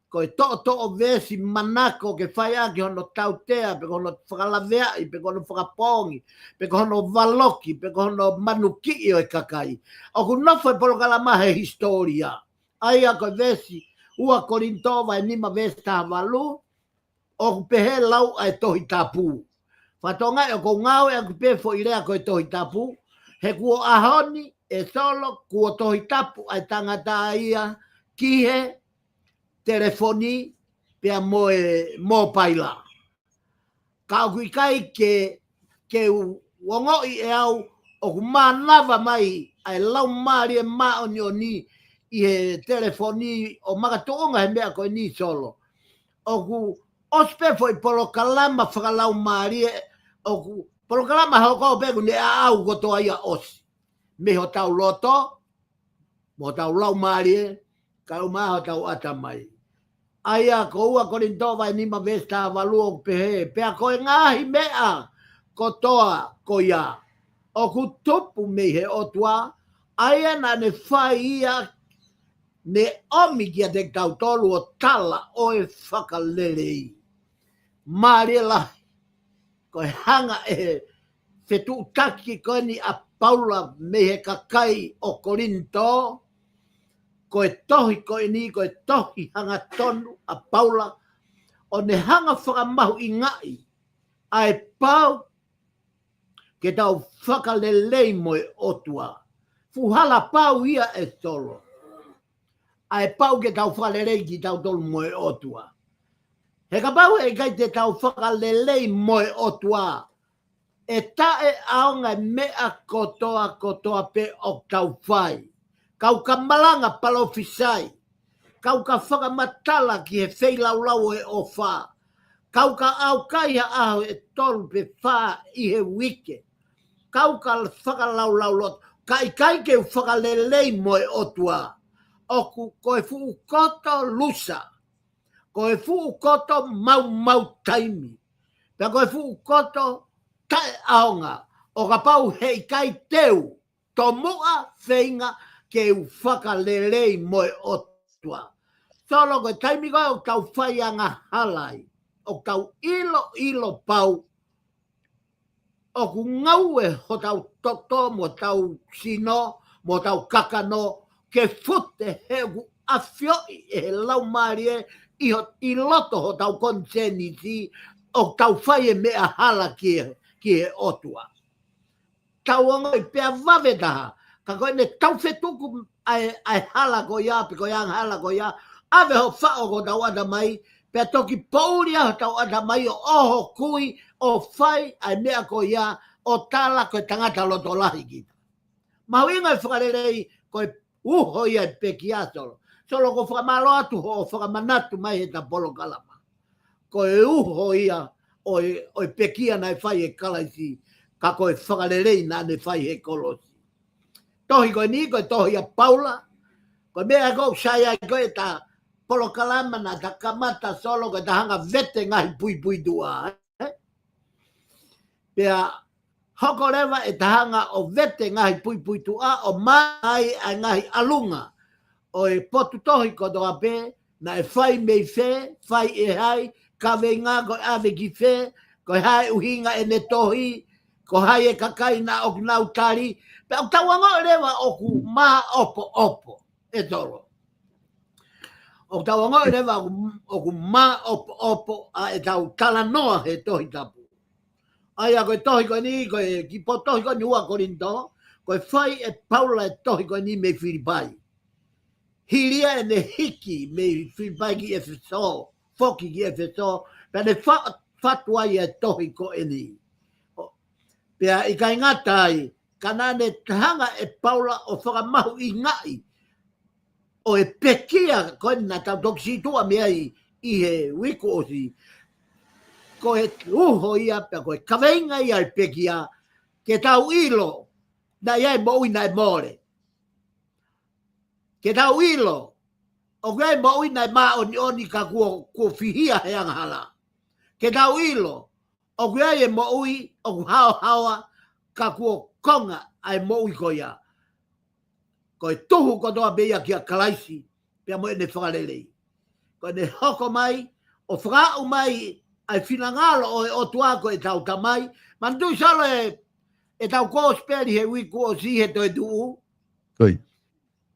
ko e toʻotoʻo veesi manako ke fai ʻaki hono tautea, pe ko hono fakalaveaʻi, pe ko hono fakapoongi, pe ko hono valoki, pe ko hono manukiʻi ʻo e kakai. ʻOku nofo e polokalama he hisitōlia. ʻA ia ko e veesi ua Kolinitō vahe nima veesi taha valu, ʻoku pehē lau ʻa e Tohi Tapu. Fakatokangaʻi ʻoku ou ngāueʻaki pē foʻi lea ko e Tohi Tapu, he kuo ʻaho ni ʻe Solo, kuo Tohi Tapu ʻa e tangata ia ki he telefoni pea mo e mōpaila. Ka ʻoku ʻikai ke, ke u ongoʻi ʻe au ʻoku mānava mai ʻa e Laumālie Māʻoniʻoni ʻi he telefoni ʻo makatuʻunga he meʻa ko eni Solo. ʻOku ʻosi pē foʻi polokalama fakalaumālie, ʻoku polokalama hoko pē kuo ne ʻaʻau kotoa ia ʻosi. Mei hotau loto, mo hotau laumālie, kae ʻumaʻā hotau ʻatamai. ʻA ia ko ua Kolinitō vahe nima veesi taha valu ʻoku pehē, pea ko e ngaahi meʻa kotoa ko ia ʻoku tupu mei he ʻOtua, ʻa ia naʻa ne fai ia, ne ʻomi kiate kitautolu ʻo tala ʻo e fakalelei. Mālie lahi, ko e hanga ʻe he fetuʻutaki ko eni ʻa Paula mei he kakai ʻo Kolinitō, ko e tohi ko eni, ko e tohi hangatonu ʻa Paula, ʻo ne hanga fakamahuʻingaʻi ʻa e pau ke tau fakalelei mo e ʻOtua. Fuʻu hala pau ia ʻe Solo. ʻA e pau ke tau fakalelei kitautolu mo e ʻOtua. He kapau ʻe ʻikai te tau fakalelei mo e ʻOtua, ʻe taʻeʻaonga e meʻa kotoa kotoa pē ʻoku tau fai. Kau ka malanga palōfisai. Kau ka fakamatala ki he feilaulau ʻo e ʻofa. Kau ka ʻaukai ha ʻaho ʻe tolu pe fā ʻi he uike. Kau ka fakalaulauloto. Ka ʻikai ke u fakalelei mo e ʻOtua. ʻOku ko e fuʻu koto lusa. Ko e fuʻu koto maumau taimi. Pea ko e fuʻu koto taʻeʻaonga. ʻO kapau he ʻikai te u tomuʻa feinga ke u fakalelei mo e ʻOtua. Solo, ko e taimi ko ē ʻoku tau fai angahala ai. ʻoku tau ʻiloʻilo pau ʻoku ngaue hotau toto mo hotau sino mo hotau kakano ke fute he ʻoku ʻafioʻi ʻe he Laumālie ʻi ho-, ʻi loto hotau konisēnisi ʻoku tau fai e meʻa hala ki he, ki he ʻOtua. Tau ongoʻi pea vave taha, ka ko ʻene tau fetuku ʻa e, ʻa e hala ko ia, pe ko e angahala ko ia, ʻave ho faʻo ki hotau ʻatamai, pea toki poʻuli ʻa hotau ʻatamai ʻo ʻoho kui, ʻo fai ʻa e meʻa ko ia, ʻo tala ko e tangata loto lahi kita. Mahuʻinga e fakalelei, ko e uho ia e pekia Solo. Solo, ʻoku ou fakamālō atu hoʻo fakamanatu mai heʻeta polokalama. Ko e uho ia ʻo e, ʻo e pekia naʻe fai ʻe Kalaisi, ka ko e fakalelei naʻa ne fai he kolosi. Tohi ko eni, ko e tohi ʻa Paula, ko e meʻa ʻoku ou saiʻia ai ko ʻeta polokalama naʻa ta kamata Solo, ko ʻeta hanga vete ngaahi puipuituʻa, ē? Pea hoko leva ʻeta hanga ʻo vete ngaahi puipuituʻa ʻo maʻu ai ʻa e ngaahi ʻalunga ʻo e potu tohi kotoa pē, naʻe fai mei fē, fai ʻe hai, kaveinga ko e ʻave ki fē, ko e hā e ʻuhinga ʻene tohi, ko hai e kakai naʻa ʻoku nau tali, pea ʻoku tau ongoʻi leva ʻoku māʻopoʻopo, ē Solo. ʻOku tau ongoʻi leva ʻoku, ʻoku māʻopoʻopo ʻa ʻetau talanoa he Tohi Tapu. ʻA ia ko e tohi ko eni, ko e kiʻi potu tohi ko eni ua Kolinitō, ko e fai ʻe Paula e tohi ko eni mei Filipai. Hili ia ʻene hiki mei Filipai ki ʻEfesō, foki ki ʻEfesō, pea ne fa-, fatu ai e tohi ko eni. ʻO, pea ʻikai ngata ai, ka naʻa ne hanga ʻe Paula ʻo fakamahuʻingaʻi ʻo e pekia ko ē naʻa tau toki situʻa mei ai ʻi he uike kuo ʻosi. Ko e uho ia pea ko e kaveinga ia e pekia, ke tau ʻilo naʻe ʻi ai e moʻui naʻe mole. Ke tau ʻilo ʻoku ʻi ai e moʻui naʻe māʻoniʻoni ka kuo, kuo fihia he angahala. Ke tau ʻilo ʻoku ʻi ai e moʻui ʻoku haohaoa ka kuo konga ʻa e moʻui ko ia. Ko e tuhu kotoa pē ia kia Kalaisi, pea mo ʻene fakalelei. Ko ʻene hoko mai, ʻo fakaaʻu mai ʻa e finangalo ʻo e ʻOtua ko ʻetau Tamai. Manatuʻi Solo e, ʻetau kosipeli he uike kuo ʻosi he toetuʻu. Ko ia.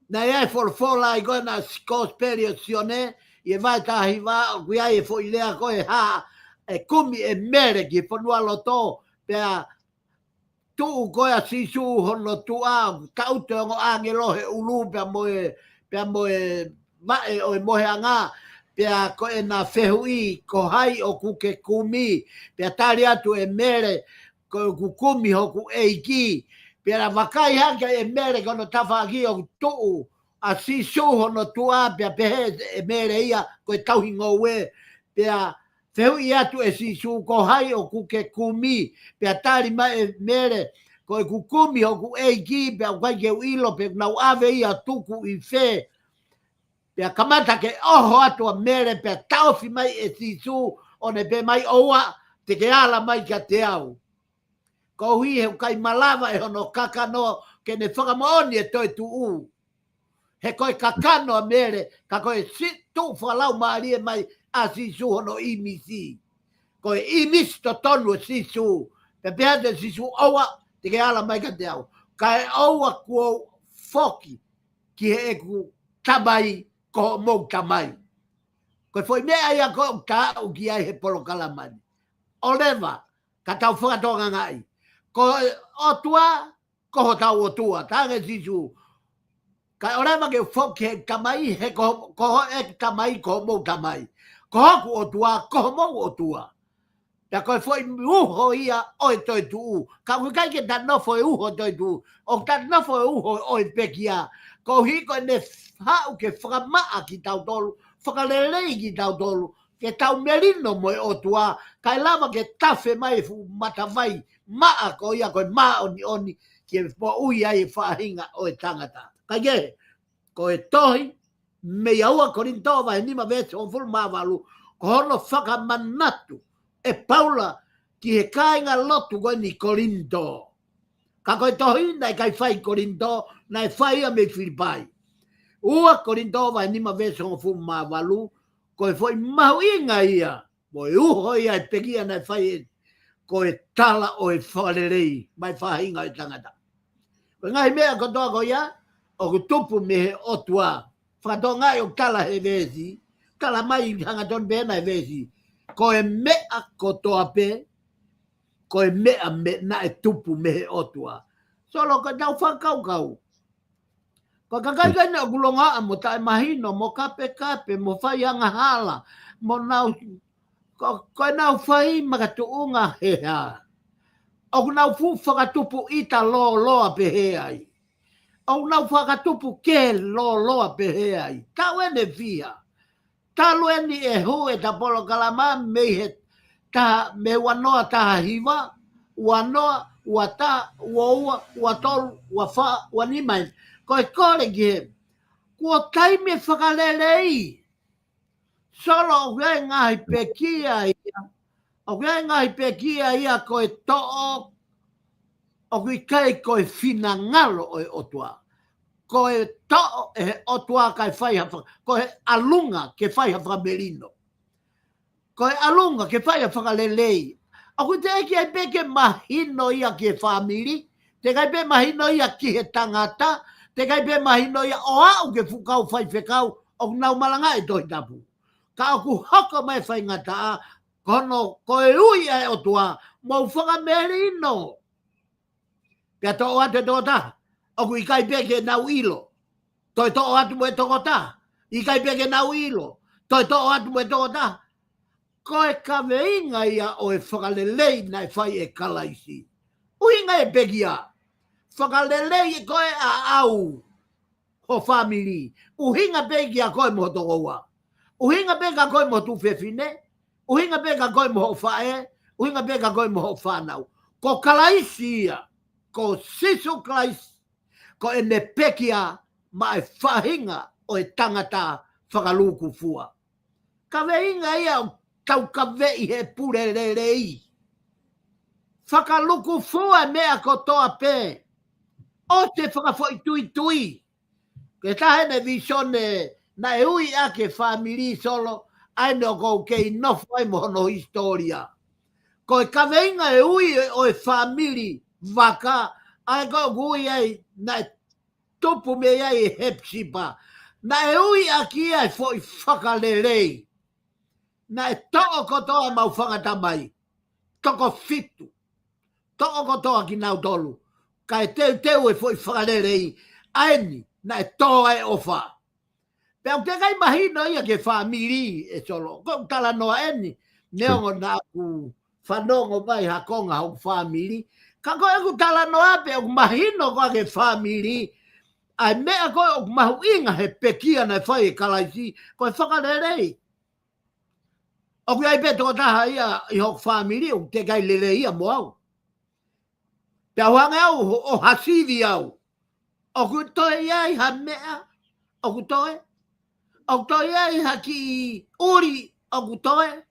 Naʻe ʻi ai e folofola ai ko ē naʻe si-, kosipeli ʻo Sione, ʻi he vahe taha hiva, ʻoku ʻi ai e foʻi lea ko ē hā, ʻe kumi ʻe Mele ki he fonualoto, pea tuʻu ko ē ʻa Sīsū hono tuʻa, taʻutu e ongo ʻāngelo he ʻulu, pea mo e, pea mo e vaʻe ʻo e mohenga, pea ko ʻena fehuʻi, ko hai ʻoku ke kumi, pea tali atu ʻe Mele, ko ʻeku kumi hoku ʻEiki. Pea vakai hake ʻe Mele ki hono tafaʻaki ʻoku tuʻu ʻa Sīsū hono tuʻa, pea pehē ʻe Mele ia, ko e tauhi ngoue. Pea fehuʻi atu ʻe Sīsū, ko hai ʻoku ke kumi? Pea tali mai ʻe Mele, ko ʻeku kumi hoku ʻEiki, pea ʻoku ʻikai ke u ʻilo pe ʻoku nau ʻave ia ʻo tuku ʻi fē. Pea kamata ke ʻoho atu ʻa Mele, pea taʻofi mai ʻe Sīsū, ʻo ne pehē mai, ʻoua te ke ala mai kiate au. Koeʻuhi he ʻoku ʻikai malava ʻe hono kakano ke ne fakamoʻoni e toetuʻu. He ko e kakano ʻa Mele, ka ko e si-, tuʻu fakalaumālie mai ʻa Sīsū hono ʻīmisi. Ko e ʻīmisi totonu ʻo Sīsū. Pea pehē atu ʻe Sīsū, ʻoua te ke ala mai kiate au. Kae ʻoua kuo u foki ki heʻeku Tamai, ko hoʻomou Tamai. Ko e foʻi meʻa ia ko ē ʻoku ta aʻu ki ai he polokalama ni. ʻOleva, ka tau fakatokangaʻi. Ko e ʻOtua, ko hotau ʻOtua, talaange ʻe Sīsū. Kae ʻoleva ke u foki ki heʻeku Tamai, he ko, ko hoʻo, ʻeku Tamai, ko hoʻomou Tamai. Ko hoku ʻOtua, ko homou ʻOtua. Pea ko e foʻi uho ia ʻo e toetuʻu. Ka ʻoku ʻikai ke ta nofo he uho ʻo e toetuʻu. ʻOku ta nofo he uho ʻo e pekia. Koeʻuhi ko ʻene haʻu ke fakamaʻa kitautolu, fakalelei kitautolu, ke tau melino mo e ʻOtua, kae lava ke tafe mai e fuʻu matavai maʻa ko ia ko e māʻoniʻoni ke moʻui ai e faʻahinga ʻo e tangata. Kaikehe, ko e tohi mei he ua Kolinitō vahe nima veesi hongofulu mā valu, ko hono fakamanatu ʻe Paula ki he kāingalotu ko eni Kolinitō. Ka ko e tohi naʻe ʻikai fai Kolinitō, naʻe fai ia mei Filipai. Ua Kolinitō vahe nima veesi hongofulu mā valu, ko e foʻi mahuʻinga ia mo e uho ia e pekia naʻe fai ʻe, ko e tala ʻo e fakalelei maʻa e faʻahinga ʻo e tangata. Ko e ngaahi meʻa kotoa ko ia, ʻoku tupu mei he ʻOtua. Fakatokangaʻi ʻoku tala he veesi, tala mai hangatonu pē ʻena he veesi. Ko e meʻa kotoa pē, ko e meʻa me naʻe tupu mei he ʻOtua. Solo, ko ʻetau fakakaukau. Ko e kakai ko eni ʻoku longoaʻa mo taʻemahino, mo kapekape, mo fai angahala, mo nau, ko, ko ʻenau fai makatuʻunga he hā. ʻOku nau fuʻu fakatupu ʻita lōloa pehē ai. ʻOku nau fakatupu kehe lōloa pehē ai. Taʻu ʻeni ʻe fiha. Talu ʻeni ʻe hū ʻeta polokalama mei he taha, mei he ua noa taha hiva, ua noa, ua taha, ua ua, ua tolu, ua fā, ua nima ʻeni. Ko e kole ki he, kuo taimi e fakalelei. Solo, ʻoku ʻi ai e ngaahi pekia ia. ʻOku ʻi ai e ngaahi pekia ia ko e toʻo, ʻoku ʻikai ko e finangalo ʻo e ʻOtua. Ko e toʻo ʻe he ʻOtua kae fai ha faka-, ko e ʻalunga ke fai ha fakamelino. Ko e ʻalunga ke fai ha fakalelei. ʻOku teʻeki ai pē ke mahino ia ki he fāmili, teʻeki ai pē mahino ia ki he tangata, teʻeki ai pē mahino ia ʻo aʻu ki he fuʻu kau faifekau ʻoku nau malangaʻi e Tohi Tapu. Ka ʻoku hoko mai e faingataʻa, ko hono, ko e ui ʻa e ʻOtua, mou fakamelino. Pea toʻo atu e tokotaha, ʻoku ʻikai pē ke nau ʻilo. Toe toʻo atu mo e tokotaha, ʻikai pē ke nau ʻilo. Toe toʻo atu mo e tokotaha. Ko e kaveinga ia ʻo e fakalelei naʻe fai ʻe Kalaisi. ʻUhinga e pekia. Fakalelei ko e ʻaʻau ho fāmili. ʻUhinga pē kia koe mo ho tokoua. ʻUhinga pē kia koe mo ho tuofefine. ʻUhinga pē kia koe mo hoʻo faʻē. ʻUhinga pē kia koe mo hoʻo fānau. Ko Kalaisi ia. Ko Sīsū Kalaisi. Ko ʻene pekia maʻa e faʻahinga ʻo e tangata fakalūkufua. Kaveinga ia ʻoku tau kaveʻi he pule lelei. Fakalūkufua e meʻa kotoa pē. ʻOsi e fakafoʻituitui. Ko e taha ʻeni e visone naʻe ui ʻaki e fāmili, Solo, ʻa eni ʻoku ou kei nofo ai mo hono hisitōlia. Ko e kaveinga e ui ʻo e fāmili Vaka, ʻa ē ko ē ʻoku ui ai naʻe tupu mei ai e Hepisipa. Naʻe ui ʻaki ia e foʻi fakalelei. Naʻe toʻo kotoa ʻemau fanga tamai. Toko fitu. Toʻo kotoa kinautolu. Kae teuteu e foʻi fakalelei. ʻA eni, naʻe tō ai e ʻofa. Pea ʻoku teʻeki ai mahino ia ki he fāmili, ē Solo. Ko ʻeku talanoa ʻeni, neongo naʻa ku fanongo mai ha konga hoku fāmili. Ka ko ʻeku talanoa pē ʻoku mahino ko ē ki he fāmili, ʻa e meʻa ko ē ʻoku mahuʻinga he pekia naʻe fai ʻe Kalaisi, ko e fakalelei. ʻOku ʻi ai pē tokotaha ia ʻi hoku fāmili, ʻoku teʻeki ai lelei ia mo au. Pea u hanga au ʻo, ʻo hasivi au. ʻOku toe ʻi ai ha meʻa, ʻoku toe. ʻOku toe ʻi ai ha kiʻi ʻuli, ʻoku toe.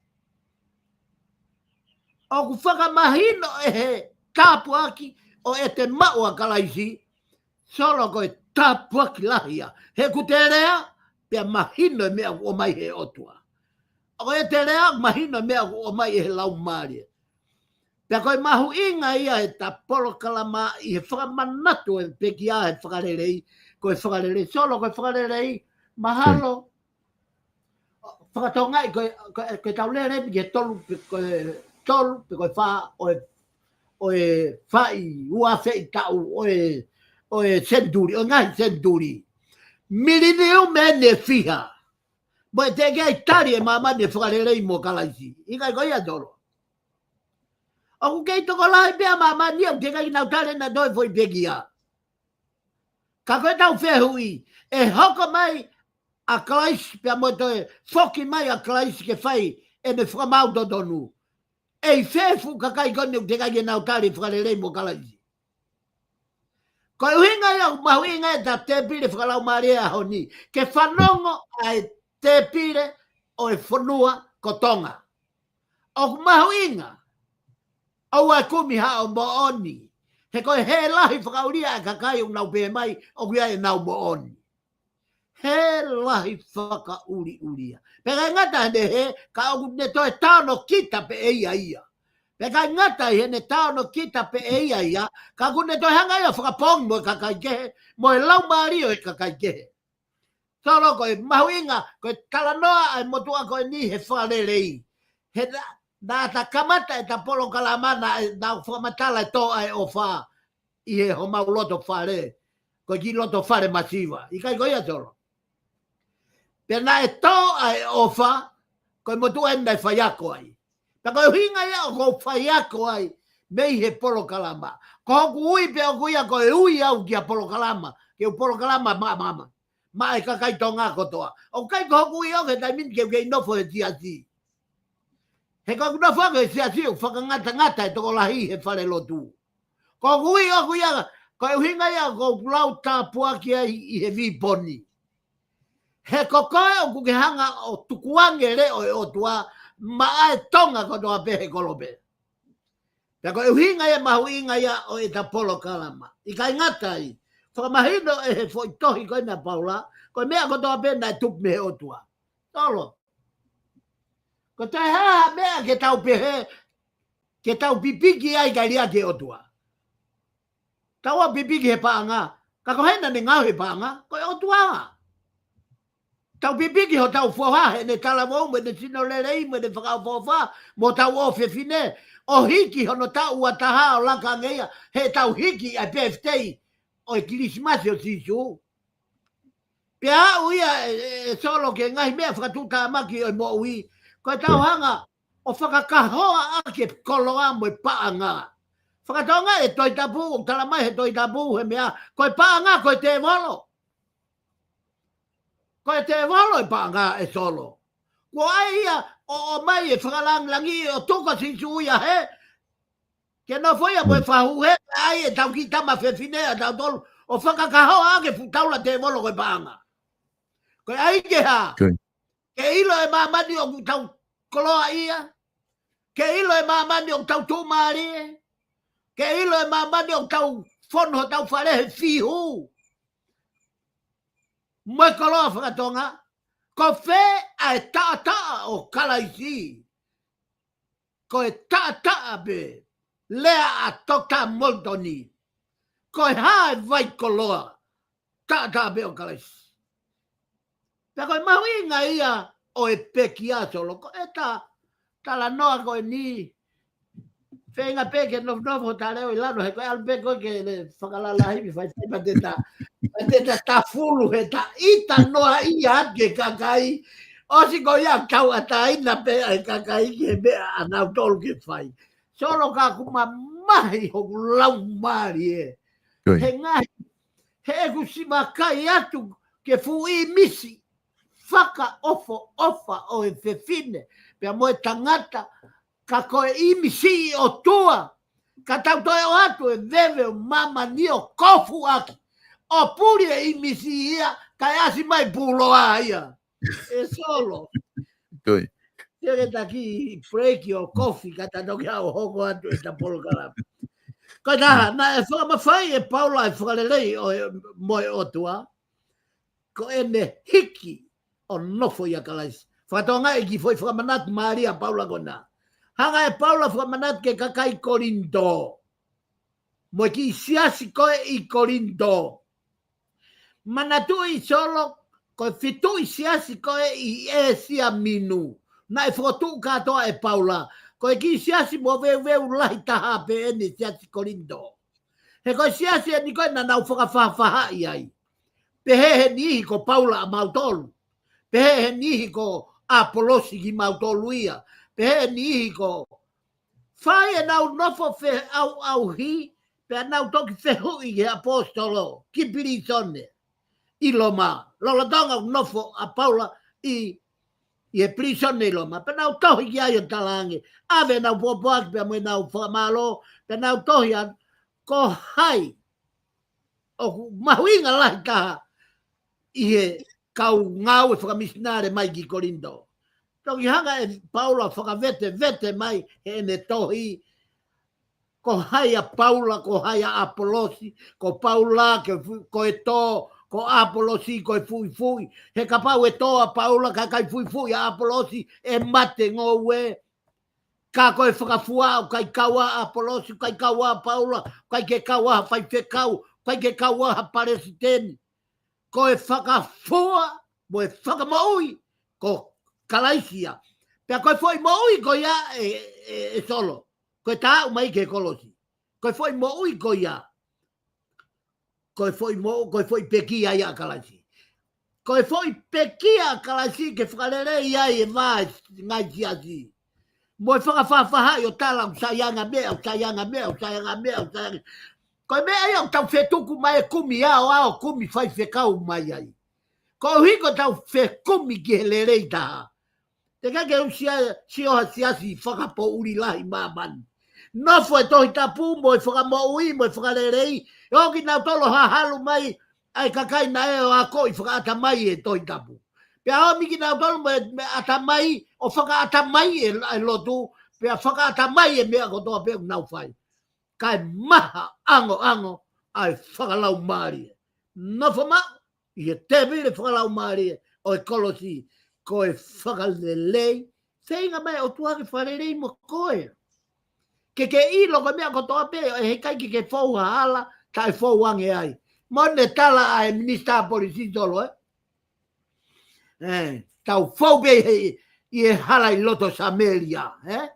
ʻOku fakamahino ʻe he tāpuaki ʻo ʻete maʻu ʻa Kalaisi, Solo, ko e tāpuaki lahi ia. He ʻoku te lea, pea mahino e meʻa ʻoku ʻomai he ʻOtua. ʻOku te lea, mahino e meʻa ʻoku ʻomai ʻe he Laumālie. Pea ko e mahuʻinga ia ʻeta polokalama ʻi he fakamanatu e pekia he fakalelei, ko e fakalelei Solo, ko e fakalelei mahalo. Fakatongaʻi ko e, ko e, ko e tau lele ki he tolu pe ko e tolu pe ko e fā ʻo e, ʻo e faʻi ua feʻi taʻu ʻo e, ʻo e senituli, ʻo e ngaahi senituli. Mileniume ʻeni ʻe fiha. Mo e teʻeki ai tali ʻe māmani e fakalelei mo Kalaisi. ʻIkai ko ia, Solo? ʻOku kei tokolahi pē ʻa māmani ʻoku teʻeki ai nau tali ʻenautolu e foʻi pekia. Ka ko ʻetau fehuʻi, ʻe hoko mai ʻa Kalaisi pea mo e toe foki mai ʻa Kalaisi ke fai ʻene fakamaau totonu. ʻE ʻi fē e fuʻu kakai ko eni ʻoku teʻeki ai ke nau tali e fakalelei mo Kalaisi? Ko e ʻuhinga ia ʻoku mahuʻinga ʻeta tēpile fakalaumālie he ʻaho ni, ke fanongo ʻa e tēpile ʻo e fonua ko Tonga. ʻOku mahuʻinga, ʻoua ʻe kumi haʻo moʻoni. He ko e hē lahi fakaʻulia e kakai ʻoku nau pehē mai ʻoku ʻi ai ʻenau moʻoni. He lahi fakaʻuliʻulia. Pea ʻikai ngata heʻene hē, ka ʻoku ne toe taonokita pē ʻe ia ia. Pea ʻikai ngata ʻi heʻene taonokita pē ʻe ia ia, ka ʻoku ne toe hanga ia ʻo fakapoongi mo e kakai kehe, mo e laumālie ʻo e kakai kehe. Solo, ko e mahuʻinga, ko e talanoa ʻa e motuʻa ko eni he fakalelei. He naʻa, naʻa ta kamata ʻeta polokalama naʻe, naʻa ku fakamatala e tō ʻa e ʻofa ʻi he homau loto fale. Ko e kiʻi loto fale masiva. ʻIkai ko ia, Solo? Pea naʻe tō ʻa e ʻofa, ko e motuʻa eni naʻe faiako ai. Pea ko e ʻuhinga ia ʻoku ou faiako ai mei he polokalama. Ko hoku ui pē ʻoku ia ko e ui au ki ha polokalama, ke u polokalama maʻamaʻa maʻa e kakai Tonga kotoa. ʻOku ʻikai ko hoku ui au he taimi ni ke u kei nofo he siasi. He ko ʻeku nofo au he siasi ʻoku fakangatangata e tokolahi he falelotu. Ko hoku ui ʻoku ia, ko e ʻuhinga ia ʻoku ou lau tāpuaki ai ʻi he viponi. He ko koe ʻoku ke hanga ʻo tukuange leʻo e ʻOtua maʻa e Tonga kotoa pē he kolope. Pea ko e ʻuhinga ia mahuʻinga ia ʻo ʻeta polokalama. ʻIkai ngata ai, fakamahino ʻe he foʻi tohi ko eni ʻa Paula, ko e meʻa kotoa pē naʻe tupu mei he ʻOtua. Solo. Ko e taha ha meʻa ke tau pehē, ke tau pipiki ai kae liʻaki e ʻOtua. Tau ō pipiki he paʻanga, ka ko hai naʻa ne ngaohi e paʻanga? Ko e ʻOtua. Tau pipiki hotau foha heʻene talavou, mo ʻene sino lelei, mo ʻene fakaʻofoʻofa, mo hotau ʻofefine, ʻo hiki hono taʻu ua taha ʻo laka ange ia, heʻetau hiki ʻa e birthday ʻo e Kilisimasi ʻo Sīsū. Pea aʻu ia ʻe, ʻe, ʻe Solo ki he ngaahi meʻa fakatuʻutāmaki ʻo e moʻui, ko ʻetau hanga ʻo fakakahoa ʻaki e koloa mo e paʻanga. Fakatokangaʻi e Tohi Tapu, ʻoku tala mai he Tohi Tapu he meʻa, ko e paʻanga ko e tēvolo. Ko e tēvolo e paʻanga, ʻe Solo. Kuo ʻai ia ʻo, ʻomai e fakalāngilangi ʻo tuku ʻa Sīsū ia hē, ke nofo ia mo e fahu hē, ʻai ʻetau kiʻi tama fefine ʻa tautolu ʻo fakakahoa ʻaki e fuʻu taula tēvolo ko e paʻanga. Ko e ʻai ke hā? Ke ʻilo e māmani ʻoku tau koloaʻia. Ke ʻilo e māmani ʻoku tau tuʻumālie. Ke ʻilo e māmani ʻoku tau fonu hotau fale he fihu mo e koloa fakatonga. Ko fē ʻa e taʻataʻa ʻo Kalaisi? Ko e taʻataʻa pē, lea ʻa Toketā Molitoni. Ko e hā e vai koloa? Taʻataʻa pē ʻo Kalaisi. Pea ko e mahuʻinga ia ʻo e pekia, Solo, ko ʻeta talanoa ko eni. Feinga pē ke nofonofo hota leʻo ʻi lalo, he ko e ʻalu pē ko ē ke le fakalalahi mi faifai, pea te ta, pea te ta tafulu he ta ʻita noa ia atu ki he kakai. ʻOsi ko ia tauʻatāina pē ʻa e kakai ki he meʻa ʻanautolu ke fai. Solo, ka ʻoku mamahi hoku laumālie. He ngaahi, he ʻeku siʻi vakai atu ki he fuʻu ʻīmisi fakaʻofoʻofa ʻo e fefine pea mo e tangata, ka ko e ʻīmisi ʻOtua, ka tau toe ʻoatu e veve ʻo māmani ʻo kofu ʻaki, ʻo puli e ʻīmisi ia, kae ʻasi mai puloa ia. ʻE Solo. Ke ke taki break ʻo kofi, ka ta toki haʻu ʻo hoko atu ʻeta polokalama. Ko e taha, naʻe fakamafai ʻe Paula e fakalelei ʻo e, mo e ʻOtua, ko ʻene hiki ʻo nofo ʻia Kalaisi. Fakatokangaʻi e kiʻi foʻi fakamanatu mālie ʻa Paula ko ena. Hanga ʻe Paula ʻo fakamanatu ki he kakai Kolinitō, mo e kiʻi siasi ko ē ʻi Kolinitō. Manatuʻi, Solo, ko e fituʻi siasi ko ē ʻi ʻĒsia Minu naʻe fokotuʻu kātoa ʻe Paula. Ko e kiʻi siasi moveuveu lahi taha pē eni, siasi Kolinitō. He ko e siasi eni ko ē naʻa nau fakafaʻafaʻahi ai. Pehē ʻe he niʻihi ko Paula ʻamautolu. Pehē ʻe he niʻihi ko ʻApolosi kimautolu ia. Pehē ʻe he niʻihi ko, fai ʻenau nofo feʻauʻauhi, pea nau toki fehuʻi ki he ʻaposetolo, ki pilīsone ʻi Loma. Lolotonga ʻoku nofo ʻa Paula ʻi, ʻi he pilīsone ʻi Loma, pea nau tohi ki ai ʻo talaange, ʻave ʻenau pōpoaki pea mo ʻenau fakamālō, pea nau tohi atu, ko hai ʻoku mahuʻinga lahi taha ʻi he kau ngāue fakamisinale mai ki Kolinitō. Toki hanga ʻe Paula ʻo fakavetevete mai heʻene tohi, ko hai ʻa Paula, ko hai ʻa ʻApolosi, ko Paula, ke fu-, ko e tō, Ko ʻApolosi ko e fuʻifuʻi. He kapau ʻe tō ʻa Paula, ka ʻikai fuʻifuʻi ʻa ʻApolosi, ʻe mate ngoue. Ka ko e fakafua ʻoku ʻikai kau ai ʻa ʻApolosi, ʻikai kau ai ʻa Paula, ʻikai ke kau ai ha faifekau, ʻikai ke kau ai ha palesiteni. Ko e fakafua mo e fakamoʻui ko Kalaisi ia. Pea ko e foʻi moʻui ko ia ʻe, ʻe, ʻe Solo. Ko e taʻu mai ki he kolosi. Ko e foʻi moʻui ko ia. Ko e foʻi mo-, ko e foʻi pekia ia ʻa Kalaisi. Ko e foʻi pekia ʻa Kalaisi ke fakalelei ai e vā e ngaahi siasi. Mo e fakafaʻafaʻahi ʻo tala ʻoku sai ange meʻa, ʻoku sai ange meʻa, ʻoku sai ange meʻa, ʻoku sai ange. Ko e meʻa ia ʻoku tau fetuku mai e kumi aoao, kumi faifekau mai ai. Koeʻuhi ko ʻetau fekumi ki he lelei taha. Te ke ke usia sio ha siasi fakapoʻuli lahi māmani. Nofo e Tohi Tapu mo e fakamoʻui, mo e fakalelei. ʻE ʻoua kinautolu ʻo hahalu mai ʻa e kakai naʻe ʻo akoʻi fakaʻatamai e Tohi Tapu. Pea ʻomi kinautolu mo e, mo e ʻatamai, ʻo fakaʻatamai e, e lotu, pea fakaʻatamai e meʻa kotoa pē ʻoku nau fai. Kae mahaʻangoʻango ʻa e fakalaumālie. Nofo maʻu ʻi he tēvili fakalaumālie ʻo e kolosi, ko e fakalelei, feinga mai ʻOtua ke fakalelei mo koe. Ke ke ʻilo ko e meʻa kotoa pē, ʻe heʻikai ke ke fou ha hala, taʻe fou ange ai. Mo ne tala ʻa e minisitā polisi Solo, ē? ʻE, tau fou pē he, ʻi he hala ʻi loto Samēlia, ē?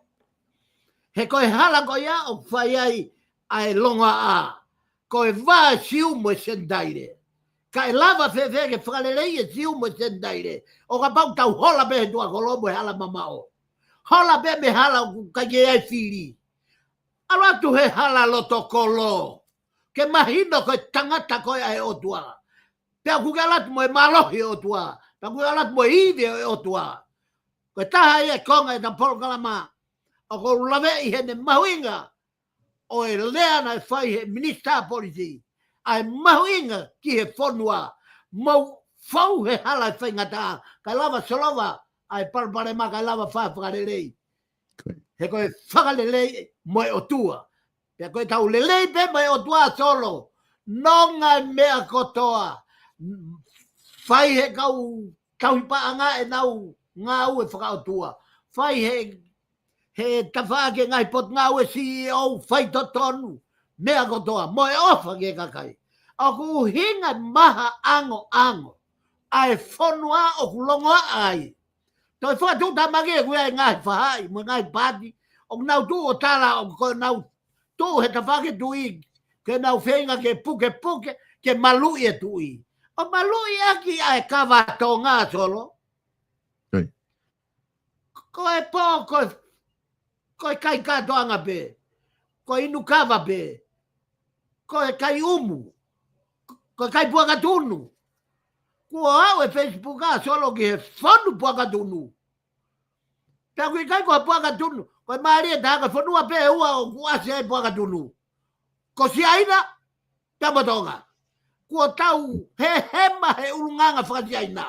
He ko e hala ko ia ʻoku fai ai ʻa e longoaʻa. Ko e vā Siu mo e Senitaile. Ka ʻe lava fēfē ke fakalelei e Siu mo e Senitaile? ʻO kapau tau hola pē he tuʻakolo mo e hala mamaʻo. Hola pē mei he hala ʻoku ʻikai ke ʻi ai fili. ʻAlu atu he hala loto kolo. Ke mahino ko e tangata koe ʻa e ʻOtua. Pea ʻoku ke ʻalu atu mo e mālohi ʻo e ʻOtua. Pea ʻoku ke ʻalu atu mo e ivi ʻo e ʻOtua. Ko e taha ia e konga ʻeta polokalama. ʻOku ou laveʻi heʻene mahuʻinga ʻo e lea naʻe fai he minisitā polisi. ʻA e mahuʻinga ki he fonua. Mou fou he hala ʻe faingataʻa. Kae lava solova ʻa e palopalema, kae lava fai fakalelei. Ko ia. He ko e fakalelei mo e ʻOtua. Pea ko ʻetau lelei pē mo e ʻOtua Solo. Nonga e meʻa kotoa. Fai he kau tauhi paʻanga ʻenau ngāue fakaʻotua. Fai he, he tafaʻaki e ngaahi potungāue C E O faitotonu. Meʻa kotoa. Mo e ʻofa ki he kakai. ʻOku ʻuhinga mahaʻangoʻango ʻa e fonua ʻoku longoaʻa ai. Toe fakatuʻutāmaki ʻoku ʻi ai e ngaahi faʻahi, mo e ngaahi paati, ʻoku nau tuʻu ʻo tala, ʻoku nau tuʻu he tafaʻaki e tuʻi, ke nau feinga ke pukepuke, ke maluʻi e tuʻi. ʻO maluʻi ʻaki ʻa e kava Tonga Solo. Ko ia. Ko e pō, ko e, ko e kai kātoanga pē. Ko e inu kava pē. Ko e kai ʻumu. Ko e kai puaka tunu. Kuo aʻu e Facebook ʻa Solo ki he fonu puaka tunu. Pea ʻoku ʻikai ko ha puaka tunu. Ko e mālie taha ko e fonua pē ʻe ua ʻoku ʻasi ai puaka tunu. Ko Siaina, pea mo Tonga. Kuo tau hehema he ʻulungaanga faka-Siaina.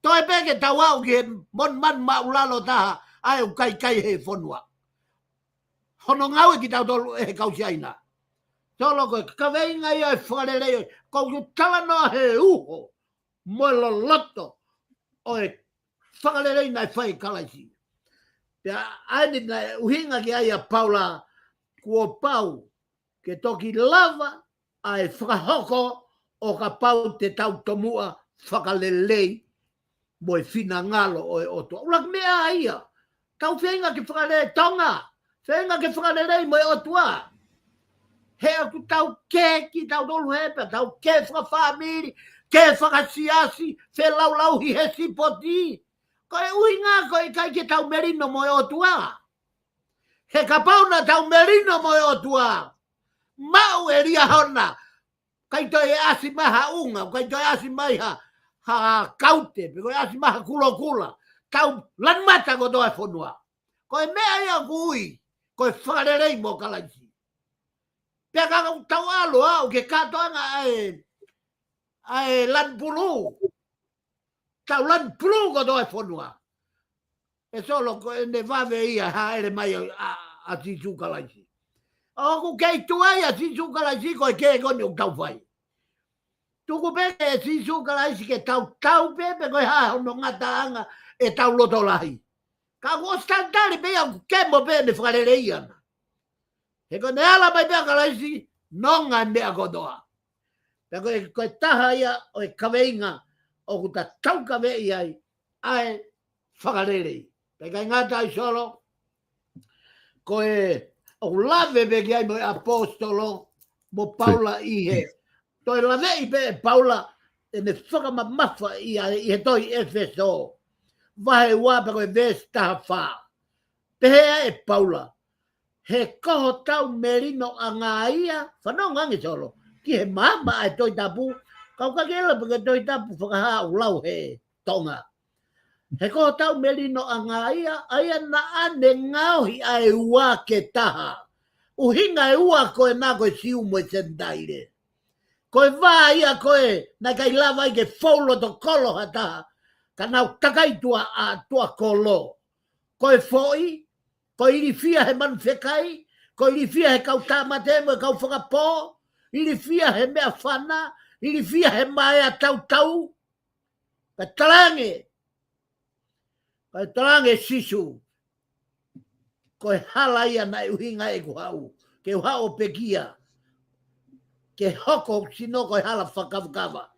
Toe pē ke tau aʻu ki he monumanu māʻulalo taha, ʻa ē ʻoku ʻikai kai he fonua. Hono ngāue kitautolu ʻe he kau Siaina. Solo ko e kaveinga ia e fakalelei, ko ʻeku talanoa he uho mo e loloto ʻo e fakalelei naʻe fai ʻe Kalaisi. Pea ʻa eni naʻe ʻuhinga ki ai ʻa Paula, kuo pau ke toki lava ʻa e fakahoko ʻo kapau te tau tomuʻa fakalelei mo e finangalo ʻo e ʻOtua. ʻUluaki meʻa ia, tau feinga ke fakalelei Tonga, feinga ke fakalelei mo e ʻOtua. He ʻoku tau kē kitautolu he pea tau kē fakafāmili, kē fakasiasi, felaulauhi he sipoti. Ko e ʻuhinga ko e ʻikai ke tau melino mo e ʻOtua. He kapau naʻa tau melino mo e ʻOtua, maʻu e Liahona, ʻikai toe ʻasi mai ha ʻunga, ʻikai toe ʻasi mai ha, ha kaute, pe ko e ʻasi mai ha kulokula, tau lanu mata kotoa e fonua. Ko e meʻa ia ʻoku ui ko e fakalelei mo Kalaisi. Pea ka tau ʻalu ʻo aʻu ki he kātoanga ʻa e, ʻa e lanu pulu. Tau lanu pulu kotoa e fonua. ʻE Solo, ko ʻene vave ia hāʻele mai ʻa, ʻa, ʻa Sīsū Kalaisi. ʻOku kei tuai ʻa Sīsū Kalaisi ko e kē ko eni ʻoku tau fai. Tuku pē ʻe Sīsū Kalaisi ke tau tau pē, pe ko e hā hono ngataʻanga ʻetau loto lahi. Ka ʻoku ʻosi talitali pē ia ʻoku kemo pē ʻene fakaleleiʻanga. He ko ʻene ala mai pē ʻa Kalaisi, nonga e meʻa kotoa. Pea ko e, ko e taha ia ʻo e kaveinga ʻoku ta taukaveʻi ai ʻa e fakalelei. Pea ʻikai ngata ai Solo, ko e ʻoku lave pē ki ai mo e ʻaposetolo mo Paula ʻi he. Toe laveʻi pē ʻe Paula ʻene fakamamafa ʻi he, ʻi he tohi ʻEfesō. Vahe ua pea ko e veesi taha fā. Pehē ʻe Paula, he ko hotau melinoʻanga ia, fanongo ange Solo, ki he maama ʻa e Tohi Tapu, kau ka ke lau pē ko e Tohi Tapu fakahā ʻoku lau he Tonga. He ko hotau melinoʻanga ia, ʻa ia naʻa ne ngaohi ʻa e ua ke taha. ʻUhinga e ua ko ena ko e Siu mo e Senitaile. Ko e vā ia ko ē, naʻe ʻikai lava ai ke fou loto kolo ha taha, ka nau takai tuʻa ʻa tuʻa kolo. Ko e foʻi, ko e ilifia he manu fekai, ko e ilifia he kau tāmate mo e kau fakapō, ilifia he meʻafana, ilifia he maea tautau. Ka talaange, ka talaange Sīsū, ko e hala ia naʻe ʻuhinga ʻeku haʻu, ke u haʻu ʻo pekia, ke hoko hoku sino ko e hala fakakavakava,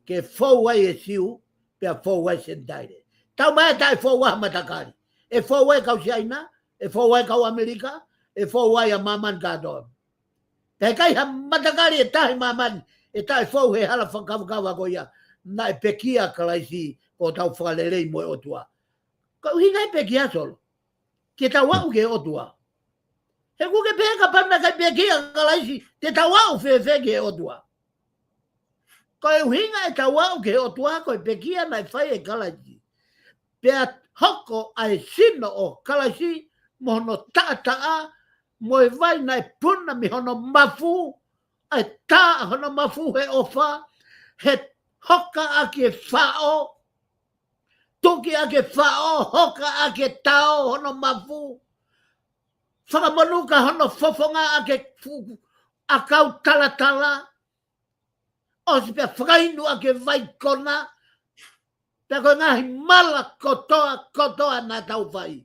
ke fou ai e Siu, pea fou ai Senitaile. Tau mai taʻe fou ai ha matakali. ʻE fou ai kau Siaina, ʻe fou ai kau ʻAmelika, ʻe fou ai ʻa māmani kātoa. Pea ʻikai ha matakali ʻe taha ʻi māmani, ʻe taʻe fou he hala fakakavakava ko ia, naʻe pekia Kalaisi ko hotau fakalelei mo e ʻOtua. Ko e ʻuhinga e pekia Solo, ke tau aʻu ki he ʻOtua. He ʻoku ke pehē kapau naʻe ʻikai pekia Kalaisi, te tau aʻu fēfē ki he ʻOtua. Ko e ʻuhinga ʻetau aʻu ki he ʻOtua ko e pekia naʻe fai ʻe Kalaisi. Pea hoko ʻa e sino ʻo Kalaisi mo hono taʻataʻa, mo e vai naʻe puna mei hono mafu, ʻa e tā hono mafu he ʻofa, he hoka ʻaki e faʻo, tuki ʻaki e faʻo, hoka ʻaki e tao hono mafu, fakamonuka hono fofonga ʻaki e fu-, ʻakau talatala, ʻosi pea fakainu ʻaki e vai kona, pea ko e ngaahi mala kotoa, kotoa naʻa tau fai.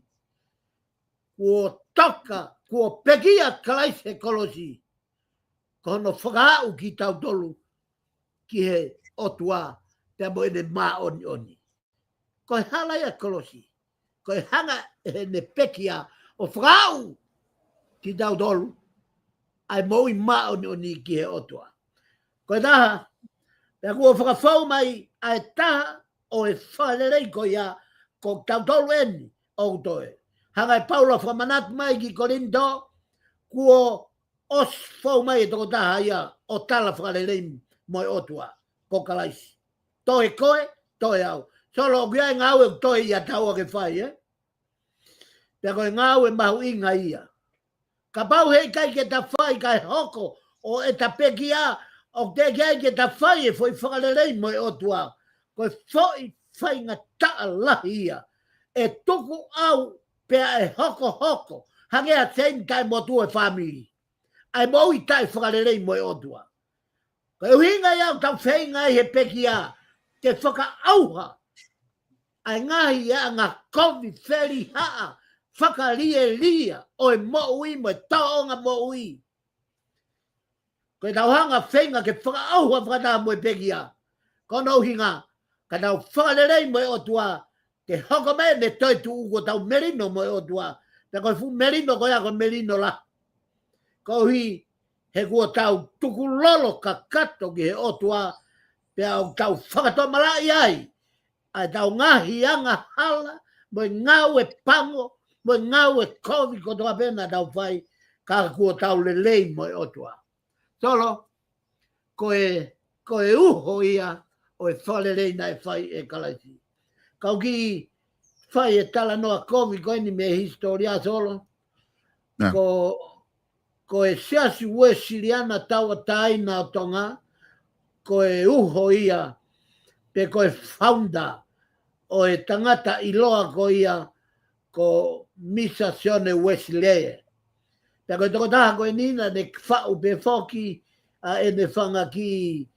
Kuo toka, kuo pekia Kalaisi he kolosi. Ko hono fakaaʻu kitautolu ki he ʻOtua, pea mo ʻene māʻoniʻoni. Ko e hala ia kolosi. Ko e hanga ʻe heʻene pekia ʻo fakaaʻu kitautolu ʻa e moʻui māʻoniʻoni ki he ʻOtua. Ko e taha, pea kuo fakafou mai ʻa e taha ʻo e fakalelei ko ia, ko tautolu eni ʻoku toe. Hanga ʻe Paula ʻo fakamanatu mai ki Kolinitō, kuo ʻosi fou mai e tokotaha ia ʻo tala fakalelei mo e ʻOtua, ko Kalaisi. Toe koe, toe au. Solo, ʻoku ʻi ai e ngāue ʻoku toe ʻiate au ke fai, ē? Pea ko e ngāue mahuʻinga ia. Kapau heʻikai ke ta fai kae hoko ʻo ʻeta pekia, ʻoku teʻeki ai ke ta fai e foʻi fakalelei mo e ʻOtua. Ko e foʻi faingataʻa lahi ia. ʻE tuku ʻau pea ʻe hokohoko. Hangē ha seini taʻemotu e fāmili. ʻA e moʻui taʻefakalelei mo e ʻOtua. Ko e ʻuhinga ia ʻoku tau feinga ai he pekia, ke fakaʻauha ʻa e ngaahi anga kovi, felihaʻa, fakalielia ʻo e moʻui mo e tōʻonga moʻui. Ko ʻetau hanga feinga ke fakaʻauha fakataha mo e pekia. Ko hono ʻuhinga, ka tau fakalelei mo e ʻOtua, ke hoko mai ʻene toetuʻu kuo tau melino mo e ʻOtua. Pea ko e fuʻu melino ko ia ko e melino lahi. Koeʻuhi he kuo tau tukulolo kakato ki he ʻOtua, pea ʻoku tau fakatomalaʻi ai ʻa ʻetau ngaahi angahala, mo e ngāue pango, mo e ngāue kovi kotoa pē naʻa tau fai, ka kuo tau lelei mo e ʻOtua. Solo, ko e, ko e uho ia ʻo e fakalelei naʻe fai ʻe Kalaisi. Kau kiʻi fai e talanoa kovi ko eni mei he hisitōlia Solo. Ko, ko e Siasi Uēsiliana Tauʻatāina ʻo Tonga, ko e uho ia, pe ko e founder ʻo e tangata ʻiloa ko ia, ko Misa Sione Uēsilī. Pea ko e tokotaha ko eni naʻa ne faʻu pē foki ʻa ʻene fanga kiʻi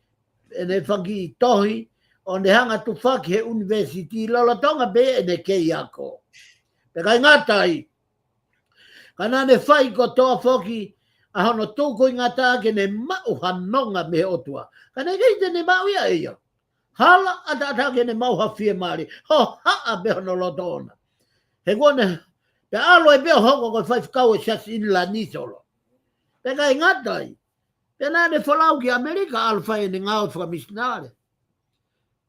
ʻene faki tohi, ʻo ne hanga tufaki he ʻunivēsiti lolotonga pē ʻene kei ako. Pea ʻikai ngata ai, ka naʻa ne fai kotoa foki ʻa hono tukuingata ke ne maʻu ha nonga mei he ʻOtua. Ka naʻe ʻikai te ne maʻu ia ʻe ia. Hala ʻataʻatā ke ne maʻu ha fiemālie. Hohaʻa pē hono loto ʻoʻona. He kuo ne, pea ʻalu ai pē ʻo hoko ko e faifekau ʻo e Siasi ʻInilani, Solo. Pea ʻikai ngata ai, pea naʻa ne folau ki ʻAmelika, ʻalu fai ʻene ngāue fakamisinale.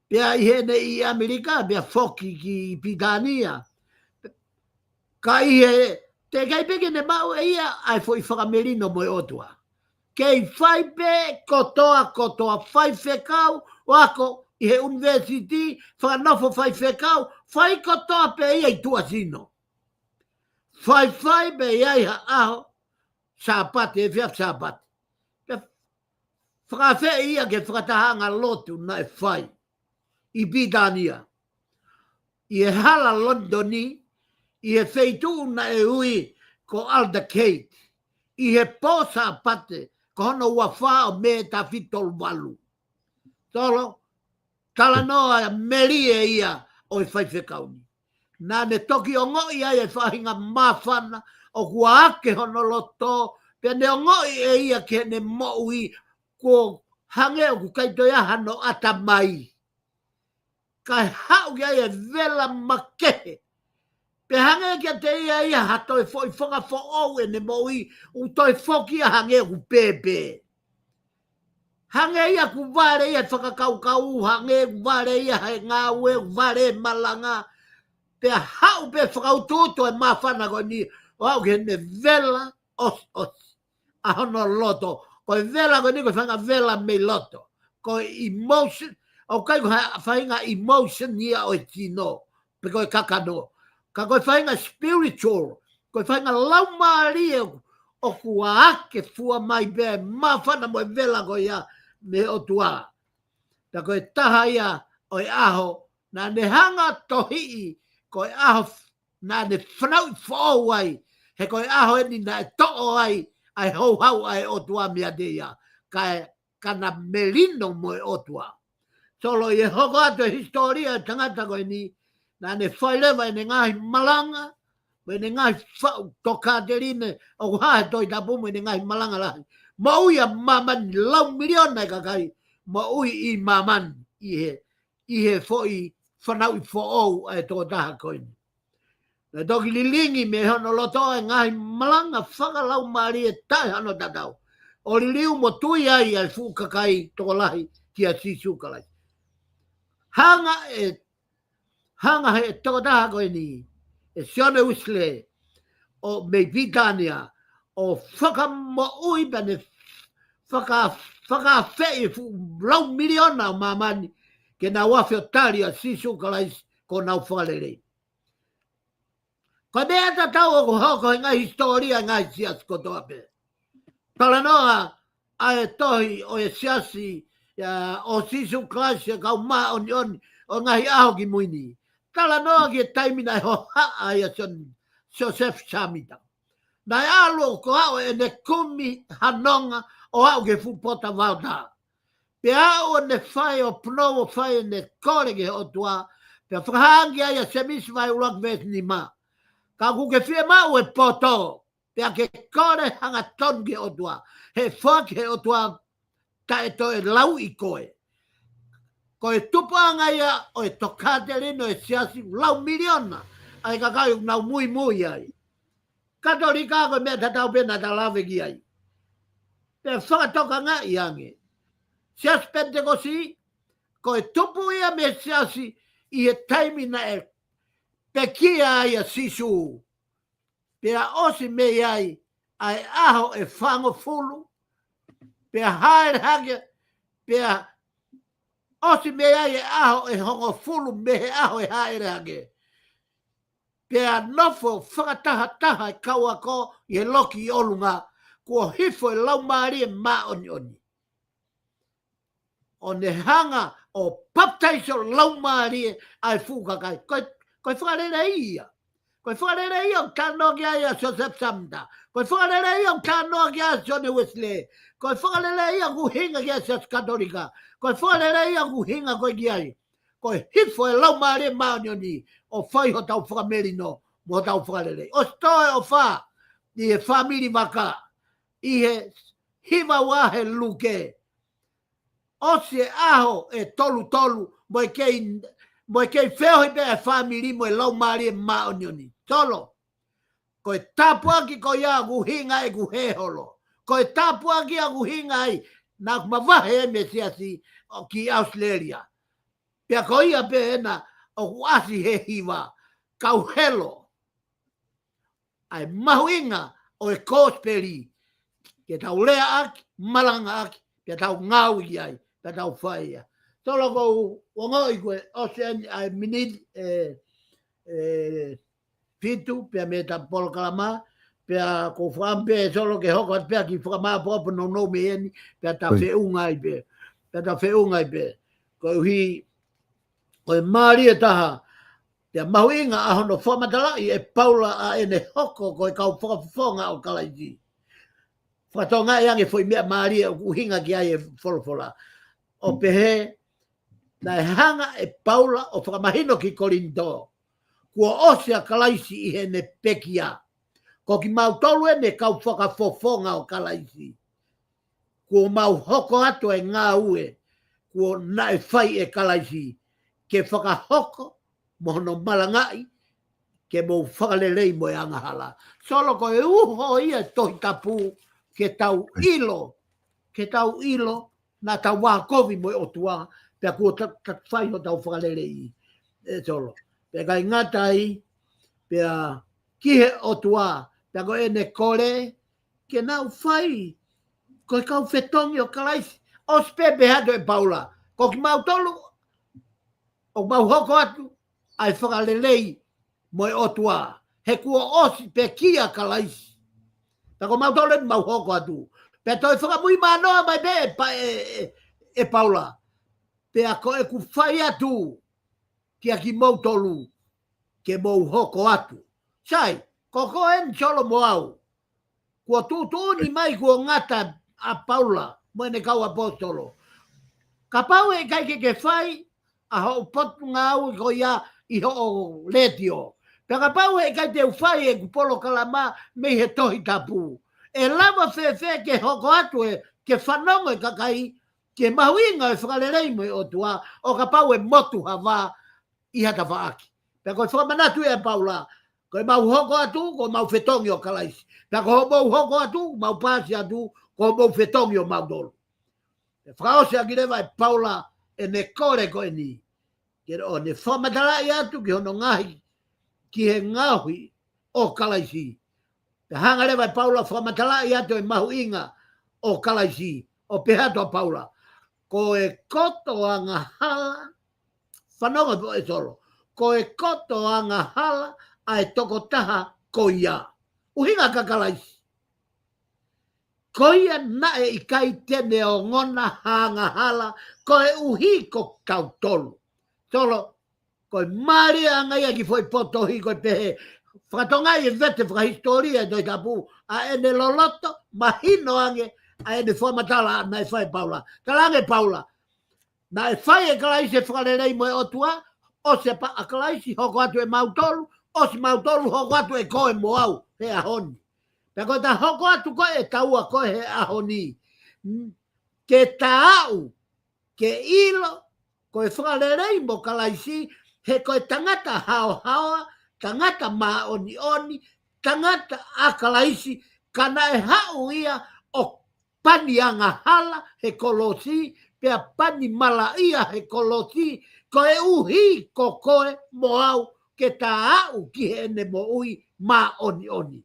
Pea ʻi heʻene ʻi ʻAmelika, pea foki ki Pilitānia. Ka ʻi he, teʻeki ai pē ke ne maʻu ʻe ia ʻa e foʻi fakamelino mo e ʻOtua. Kei fai pē kotoa, kotoa, faifekau, ʻo ako ʻi he ʻunivēsiti, fakanofo faifekau, fai kotoa pē ia ʻi tuʻasino. Faifai pē ia ʻi ha ʻaho Sāpate, efiafi Sāpate. Pea fakaafeʻi ia ki he fakatahaʻanga lotu naʻe fai ʻi Pilitānia, ʻi he hala London, ʻi he feituʻu naʻe ui ko Aldersgate, ʻi he pō Sāpate, ko hono uofā ʻo Mē taha fitu tolu valu. Solo, talanoa melie ia ʻo e faifekau ni. Naʻa ne toki ongoʻi ai e faʻahinga māfana ʻoku ake hono loto, pea ne ongoʻi ʻe ia ki heʻene moʻui kuo hangē ʻoku ʻikai toe ʻi ai hano ʻatamai. Kae haʻu ki ai e vela makehe. Pea hangē kiate ia ia ha toe foʻi fakafoʻou ʻene moʻui, ʻoku toe foki ia hangē ʻoku pēpē. Hangē ia ʻoku vale ia he fakakaukau, hangē ʻoku vale ia he ngāue, ʻoku vale e malanga. Pea haʻu pē fakautuutu e māfana ko eni, ʻo aʻu ki heʻene vela ʻosiʻosi ʻa hono loto. Ko e vela ko eni ko e faʻahinga vela mei loto. Ko e emotion, ʻoku ʻikai ko ha faʻahinga emotion ia ʻo e tino, pe ko e kakano. Ka ko e faʻahinga spiritual, ko e faʻahinga laumālie ʻoku, ʻoku ake fua mai pē māfana mo e vela ko ia mei he ʻOtua. Pea ko e taha ia ʻo e ʻaho, naʻa ne hanga tohiʻi, ko e ʻaho f-, naʻa ne fanauʻi foʻou ai, he ko e ʻaho eni naʻe toʻo ai ʻa e houhau ʻa e ʻOtua meiate ia, kae kana melino mo e ʻOtua. Solo, ʻi he hoko atu e hisitōlia e tangata ko eni, naʻa ne fai leva ʻene ngaahi malanga, mo ʻene ngaahi faʻu tokāteline, ʻoku hā he Tohi Tapu mo ʻene ngaahi malanga lahi. Moʻui ʻa māmani, lau miliona e kakai moʻui ʻi māmani, ʻi he, ʻi he foʻi fanauʻi foʻou ʻa e tokotaha ko eni. Naʻe toki lilingi mei hono loto e ngaahi malanga fakalaumālie taʻe hano tatau, ʻo liliu mo tui ai ʻa e fuʻu kakai tokolahi kia Sīsū Kalaisi. Hanga ʻe, hanga he tokotaha ko eni, ʻe Sione Uesilē, ʻo mei Pilitānia, ʻo fakamoʻui pea ne faka-, fakaafeʻi e fuʻu lau miliona ʻo māmani ke nau afe ʻo tali ʻa Sīsū Kalaisi ko honau Fakalelei. Ko e meʻa tatau ʻoku hoko he ngaahi hisitōlia e ngaahi siasi kotoa pē. Talanoa ʻa e tohi ʻo e siasi, ia, ʻo Sīsū Kalaisi ʻo e Kau Māʻoniʻoni ʻo e Ngaahi ʻAho Kimui Ni. Talanoa ki he taimi naʻe hohaʻa ai ʻa Sione, Siosefa Sāmita. Naʻe ʻalu ʻo kau ʻo ne kumi ha nonga ʻo aʻu ki he fuʻu pota vaotā. Pea aʻu ʻo ne fai ʻo punou ʻo fai ʻene kole ki he ʻOtua, pea fakahā ange ai ʻa Sēmisi vahe ʻuluaki veesi nima. Kapau ʻoku ke fiemaʻu e poto, pea ke kole hangatonu ki he ʻOtua, he foaki ʻe he ʻOtua taʻe toe lauʻi koe. Ko e tupuʻanga ia ʻo e tokāteline ʻo e siasi, lau miliona ʻa e kakai ʻoku nau muimui ai. Katolika ko e meʻa tatau pē naʻa ta lave ki ai. Pea fakatokangaʻi ange, Siasi Penitekosi, ko e tupu ia mei he siasi ʻi he taimi naʻe pekia ai ʻa Sīsū. Pea ʻosi mei ai ʻa e ʻaho ʻe fāngofulu, pea hāʻele hake, pea ʻosi mei ai e ʻaho ʻe hongofulu mei he ʻaho ʻe hāʻele hake. Pea nofo fakatahataha e kau ako ʻi he loki ʻi ʻolunga, kuo hifo e Laumālie Māʻoniʻoni, ʻo ne hanga ʻo papitaiso laumālie ʻa e fuʻu kakai. Ko e, ko e fakalelei ia. Ko e fakalelei ia ʻoku talanoa ki ai ʻa Joseph Sumner. Ko e fakalelei ia ʻoku talanoa ki ai ʻa Sione Uesilē. Ko e fakalelei ia ʻoku ʻuhinga ki ai ʻa e Siasi Katolika. Ko e fakalelei ia ʻoku ʻuhinga ko ē ki ai. Ko e hifo e Laumālie Māʻoniʻoni ʻo fai hotau fakamelino mo hotau fakalelei. ʻOsi toe ʻofa ʻi he fāmili Vaka, ʻi he hiva ua he luke. ʻOsi e ʻaho ʻe tolu tolu, mo e kei, mo e kei feohi pē e fāmili mo e Laumālie Māʻoniʻoni. Solo, ko e tāpuaki ko ia ʻoku ʻuhinga ʻeku hē holo. Ko e tāpuaki ʻoku ʻuhinga ai naʻa ku mavahe ai mei he Siasi ʻo ki ʻAositelēlia. Pea ko ia pē ena ʻoku ʻasi he hiva, kau helo ʻa e mahuʻinga ʻo e kosipeli ke tau leaʻaki, malangaʻaki, pea tau ngāue ki ai, pea tau fai ia. Solo, ʻoku ou ongoʻi kuo ʻosi eni ʻa e miniti ʻe, ʻe fitu, pea mei heʻeta polokalama, pea ʻoku ou fakaʻamu pē Solo ke hoko atu pē ha kiʻi fakamāʻopoʻopo nounou mei heni, pea ta feʻunga ai pē, pea ta feʻunga ai pē. Koeʻuhi ko e mālie taha, pea mahuʻinga ʻa hono fakamatalaʻi ʻe Paula ʻa ʻene hoko ko e kau fakafofonga ʻo Kalaisi. Fakatokangaʻi ange foʻi meʻa mālie ʻoku ʻuhinga ki ai e folofola. ʻO pehē, naʻe hanga ʻe Paula ʻo fakamahino ki Kolinitō, kuo ʻosi ʻa Kalaisi ʻi heʻene pekia. Ko kimautolu eni e kau fakafofonga ʻo Kalaisi. Kuo mau hoko atu e ngāue kuo naʻe fai ʻe Kalaisi, ke fakahoko mo hono malangaʻi, ke mou fakalelei mo e angahala. Solo, ko e uho ia e Tohi Tapu ke tau ʻilo, ke tau ʻilo naʻa tau vākovi mo e ʻOtua, pea kuo ta, ta fai hotau fakalelei. ʻE Solo, pea ʻikai ngata ai, pea ki he ʻOtua, pea ko ʻene kole ke nau fai ko e kau fetongi ʻo Kalaisi. ʻOsi pē pehē atu ʻe Paula, ko kimautolu ʻoku mau hoko atu ʻa e fakalelei mo e ʻOtua, he kuo ʻosi pekia ʻa Kalaisi. Pea ko mautolu eni mau hoko atu. Pea toe fakamuimui mānoa mai pē ʻe Pa, ʻe, ʻe, ʻe Paula, pea ko ʻeku fai atu kia kimoutolu ke mou hoko atu. Sai, ko koe eni Solo mo au. Kuo tuʻutuʻuni mai kuo ngata ʻa Paula mo ʻene kau ʻaposetolo. Kapau ʻe ʻikai ke ke fai ʻa hoʻo potungāue ko ia ʻi hoʻo letiō, pea kapau ʻe ʻikai te u fai ʻeku polokalama mei he Tohi Tapu, ʻe lava fēfē ke hoko atu ʻe ke fanongo e kakai ki he mahuʻinga e fakalelei mo e ʻOtua, ʻo kapau ʻe motu ha vā ʻi ha tafaʻaki? Pea ko e fakamanatu ia ʻa Paula, ko ʻemau hoko atu, ko ʻemau fetongi ʻo Kalaisi. Pea ko hoʻomou hoko atu, mau paasi atu, ko hoʻomou fetongi ʻo mautolu. Pea fakaʻosi ʻaki leva ʻe Paula ʻene kole ko eni, ke ʻo ne fakamatalaʻi atu ki hono ngaohi, ki he ngaohi ʻo Kalaisi. Pea hanga leva ʻe Paula fakamatalaʻi atu e mahuʻinga ʻo Kalaisi, ʻo pehē atu ʻa Paula, ko e koto angahala, fanongo pē ʻe Solo, ko e koto angahala ʻa e tokotaha ko ia. ʻUhinga kia Kalaisi. Ko ia naʻe ʻikai te ne ongona ha angahala koeʻuhi ko kitautolu. Solo, ko e mālie ange ia ki he foʻi potohi ko e pehē, fakatokangaʻi e vete fakahisitōlia e Tohi Tapu, ʻa ʻene loloto, mahino ange ʻa ʻene fakamatala naʻe fai ʻe Paula. Talaange ʻe Paula, naʻe fai ʻe Kalaisi e fakalelei mo e ʻOtua, ʻosi ʻa Kalaisi hoko atu ʻe mautolu, ʻosi mautolu hoko atu ʻe koe mo au he ʻaho ni. Pea ko ʻeta hoko atu ko ē ʻe taua ko ē he ʻaho ni, ke ta aʻu ke ʻilo ko e fakalelei mo Kalaisi, he ko e tangata haohaoa, tangata māʻoniʻoni, tangata ʻa Kalaisi, ka naʻe haʻu ia ʻo pani angahala he kolosi, pea pani malaʻia he kolosi, koeʻuhi ko koe mo au ke ta aʻu ki heʻene moʻui māʻoniʻoni.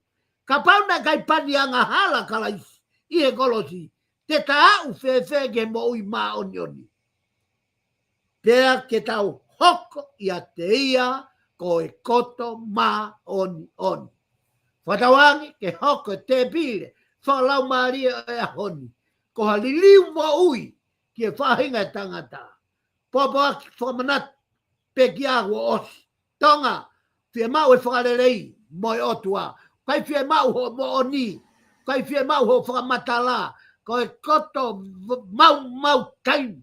Kapau naʻe ʻikai pani angahala Kalaisi ʻi he kolosi, te ta aʻu fēfē ki he moʻui māʻoniʻoni? Pea ke tau hoko ʻiate ia ko e koto māʻoniʻoni. Fakatauange ke hoko e tēpile fakalaumālie ʻo e ʻaho ni ko ha liliu moʻui ki he faʻahinga e tangata. Pōpoaki fakamanatu pē ki a ua ʻosi. Tonga, Fiemaʻu e fakalelei mo e ʻOtua. ʻIkai fiemaʻu hoʻo moʻoni. ʻIkai fiemaʻu hoʻo fakamatala. Ko e koto v-, maumau taimi.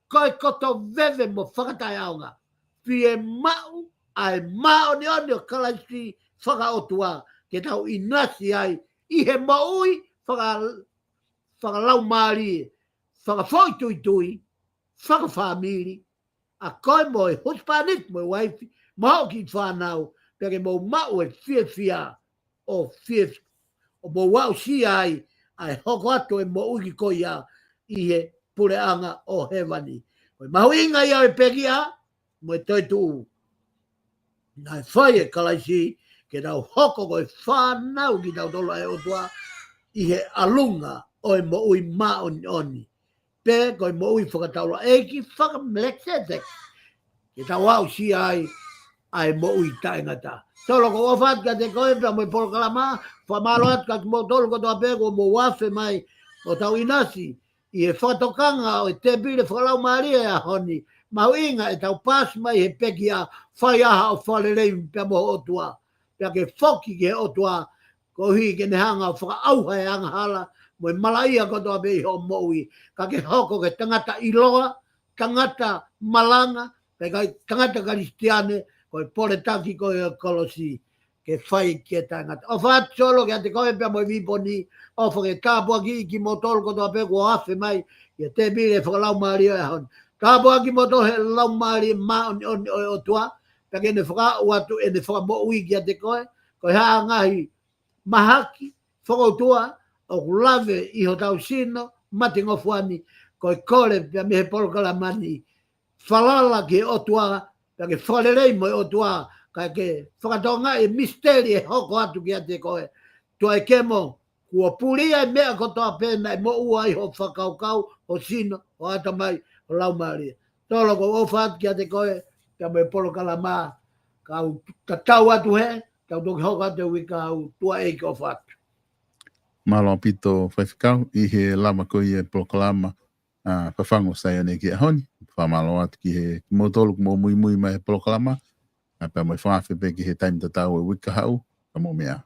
Ko e koto veve mo fakataʻeʻaonga. Fiemaʻu ʻa e māʻoniʻoni ʻo Kalaisi fakaʻotua ke tau ʻinasi ai ʻi he moʻui faka-, fakalaumālie, fakafoʻituitui, fakafāmili, ʻa koe mo e husepāniti mo e uaifi, mo hoʻo kiʻi fānau, pea ke mou maʻu e fiefia ʻo fief-, ʻo mou aʻusia ai ʻa e hoko atu e moʻui ko ia ʻi he puleʻanga ʻo hēvani. Ko e mahuʻinga ia ʻo e pekia mo e toetuʻu naʻe fai ʻe Kalaisi, ke tau hoko ko e fānau kitautolu ʻa e ʻOtua ʻi he ʻalunga ʻo e moʻui māʻoniʻoni. Pe ko e moʻui fakataulaʻeiki faka-Melekiseteki. Ke tau aʻusia ai ʻa e moʻui taʻengata. Tolo, ʻoku ou ʻofa atu kiate koe pea mo e polokalama, fakamālō atu kiate kimoutolu kotoa pē kuo mou afe mai ʻo tau ʻinasi ʻi he fakatokanga ʻo e tēpile fakalaumālie ʻo e ʻaho ni. Mahuʻinga ʻetau paasi mai he pekia, fai ā haʻo fakalelei pea mo e ʻOtua. Pea ke foki ki he ʻOtua, koeʻuhi ke ne hanga ʻo fakaʻauha e angahala mo e malaʻia kotoa pē ʻi hoʻo moʻui. Ka ke hoko ko e tangata ʻiloa, tangata malanga, pea ʻikai tangata Kalisitiane, ko e poletaki ko e kolosi ke fai ki he taʻengata. ʻOfa atu Solo kiate koe pea mo e viponi, ʻofa ke tāpuakiʻi kimoutolu kotoa pē kuo afe mai ʻi he tēpile fakalaumālie ʻo e ʻaho ni. Tāpuakiʻi kimoutolu he Laumālie Māʻoniʻoni ʻo e ʻOtua, pea ke ne fakaaʻu atu ʻene fakamoʻui kiate koe, ko e hā e ngaahi mahaki fakaʻotua ʻoku lave ʻi hotau sino, matengofuani, ko e kole pea mei he polokalama ni, falala ki he ʻOtua, pea ke fakalelei mo e ʻOtua, kae ke fakatokangaʻi e misiteli ʻe hoko atu kiate koe. Tuaʻi kemo, kuo pulia e meʻa kotoa pē naʻe moʻua ai ho fakakaukau, ho sino, ho ʻatamai, ho laumālie. Tolo, ʻoku ou ʻofa atu kiate koe, pea mo e polokalama, kau tatau atu hē, tau toki hoko atu he uike kahaʻu. Tuaʻi, ʻofa atu. Mālō ʻaupito Faifekau, ʻi he lava ko ia e polokalama, ʻa, Fafangu ʻo Saione ki he ʻaho ni. Fakamālō atu ki he, kimoutolu kuo mou muimui mai he polokalama, ʻa, pea mo e fakaafe pē ki he taimi tatau he uike kahaʻu, ka mou meʻa.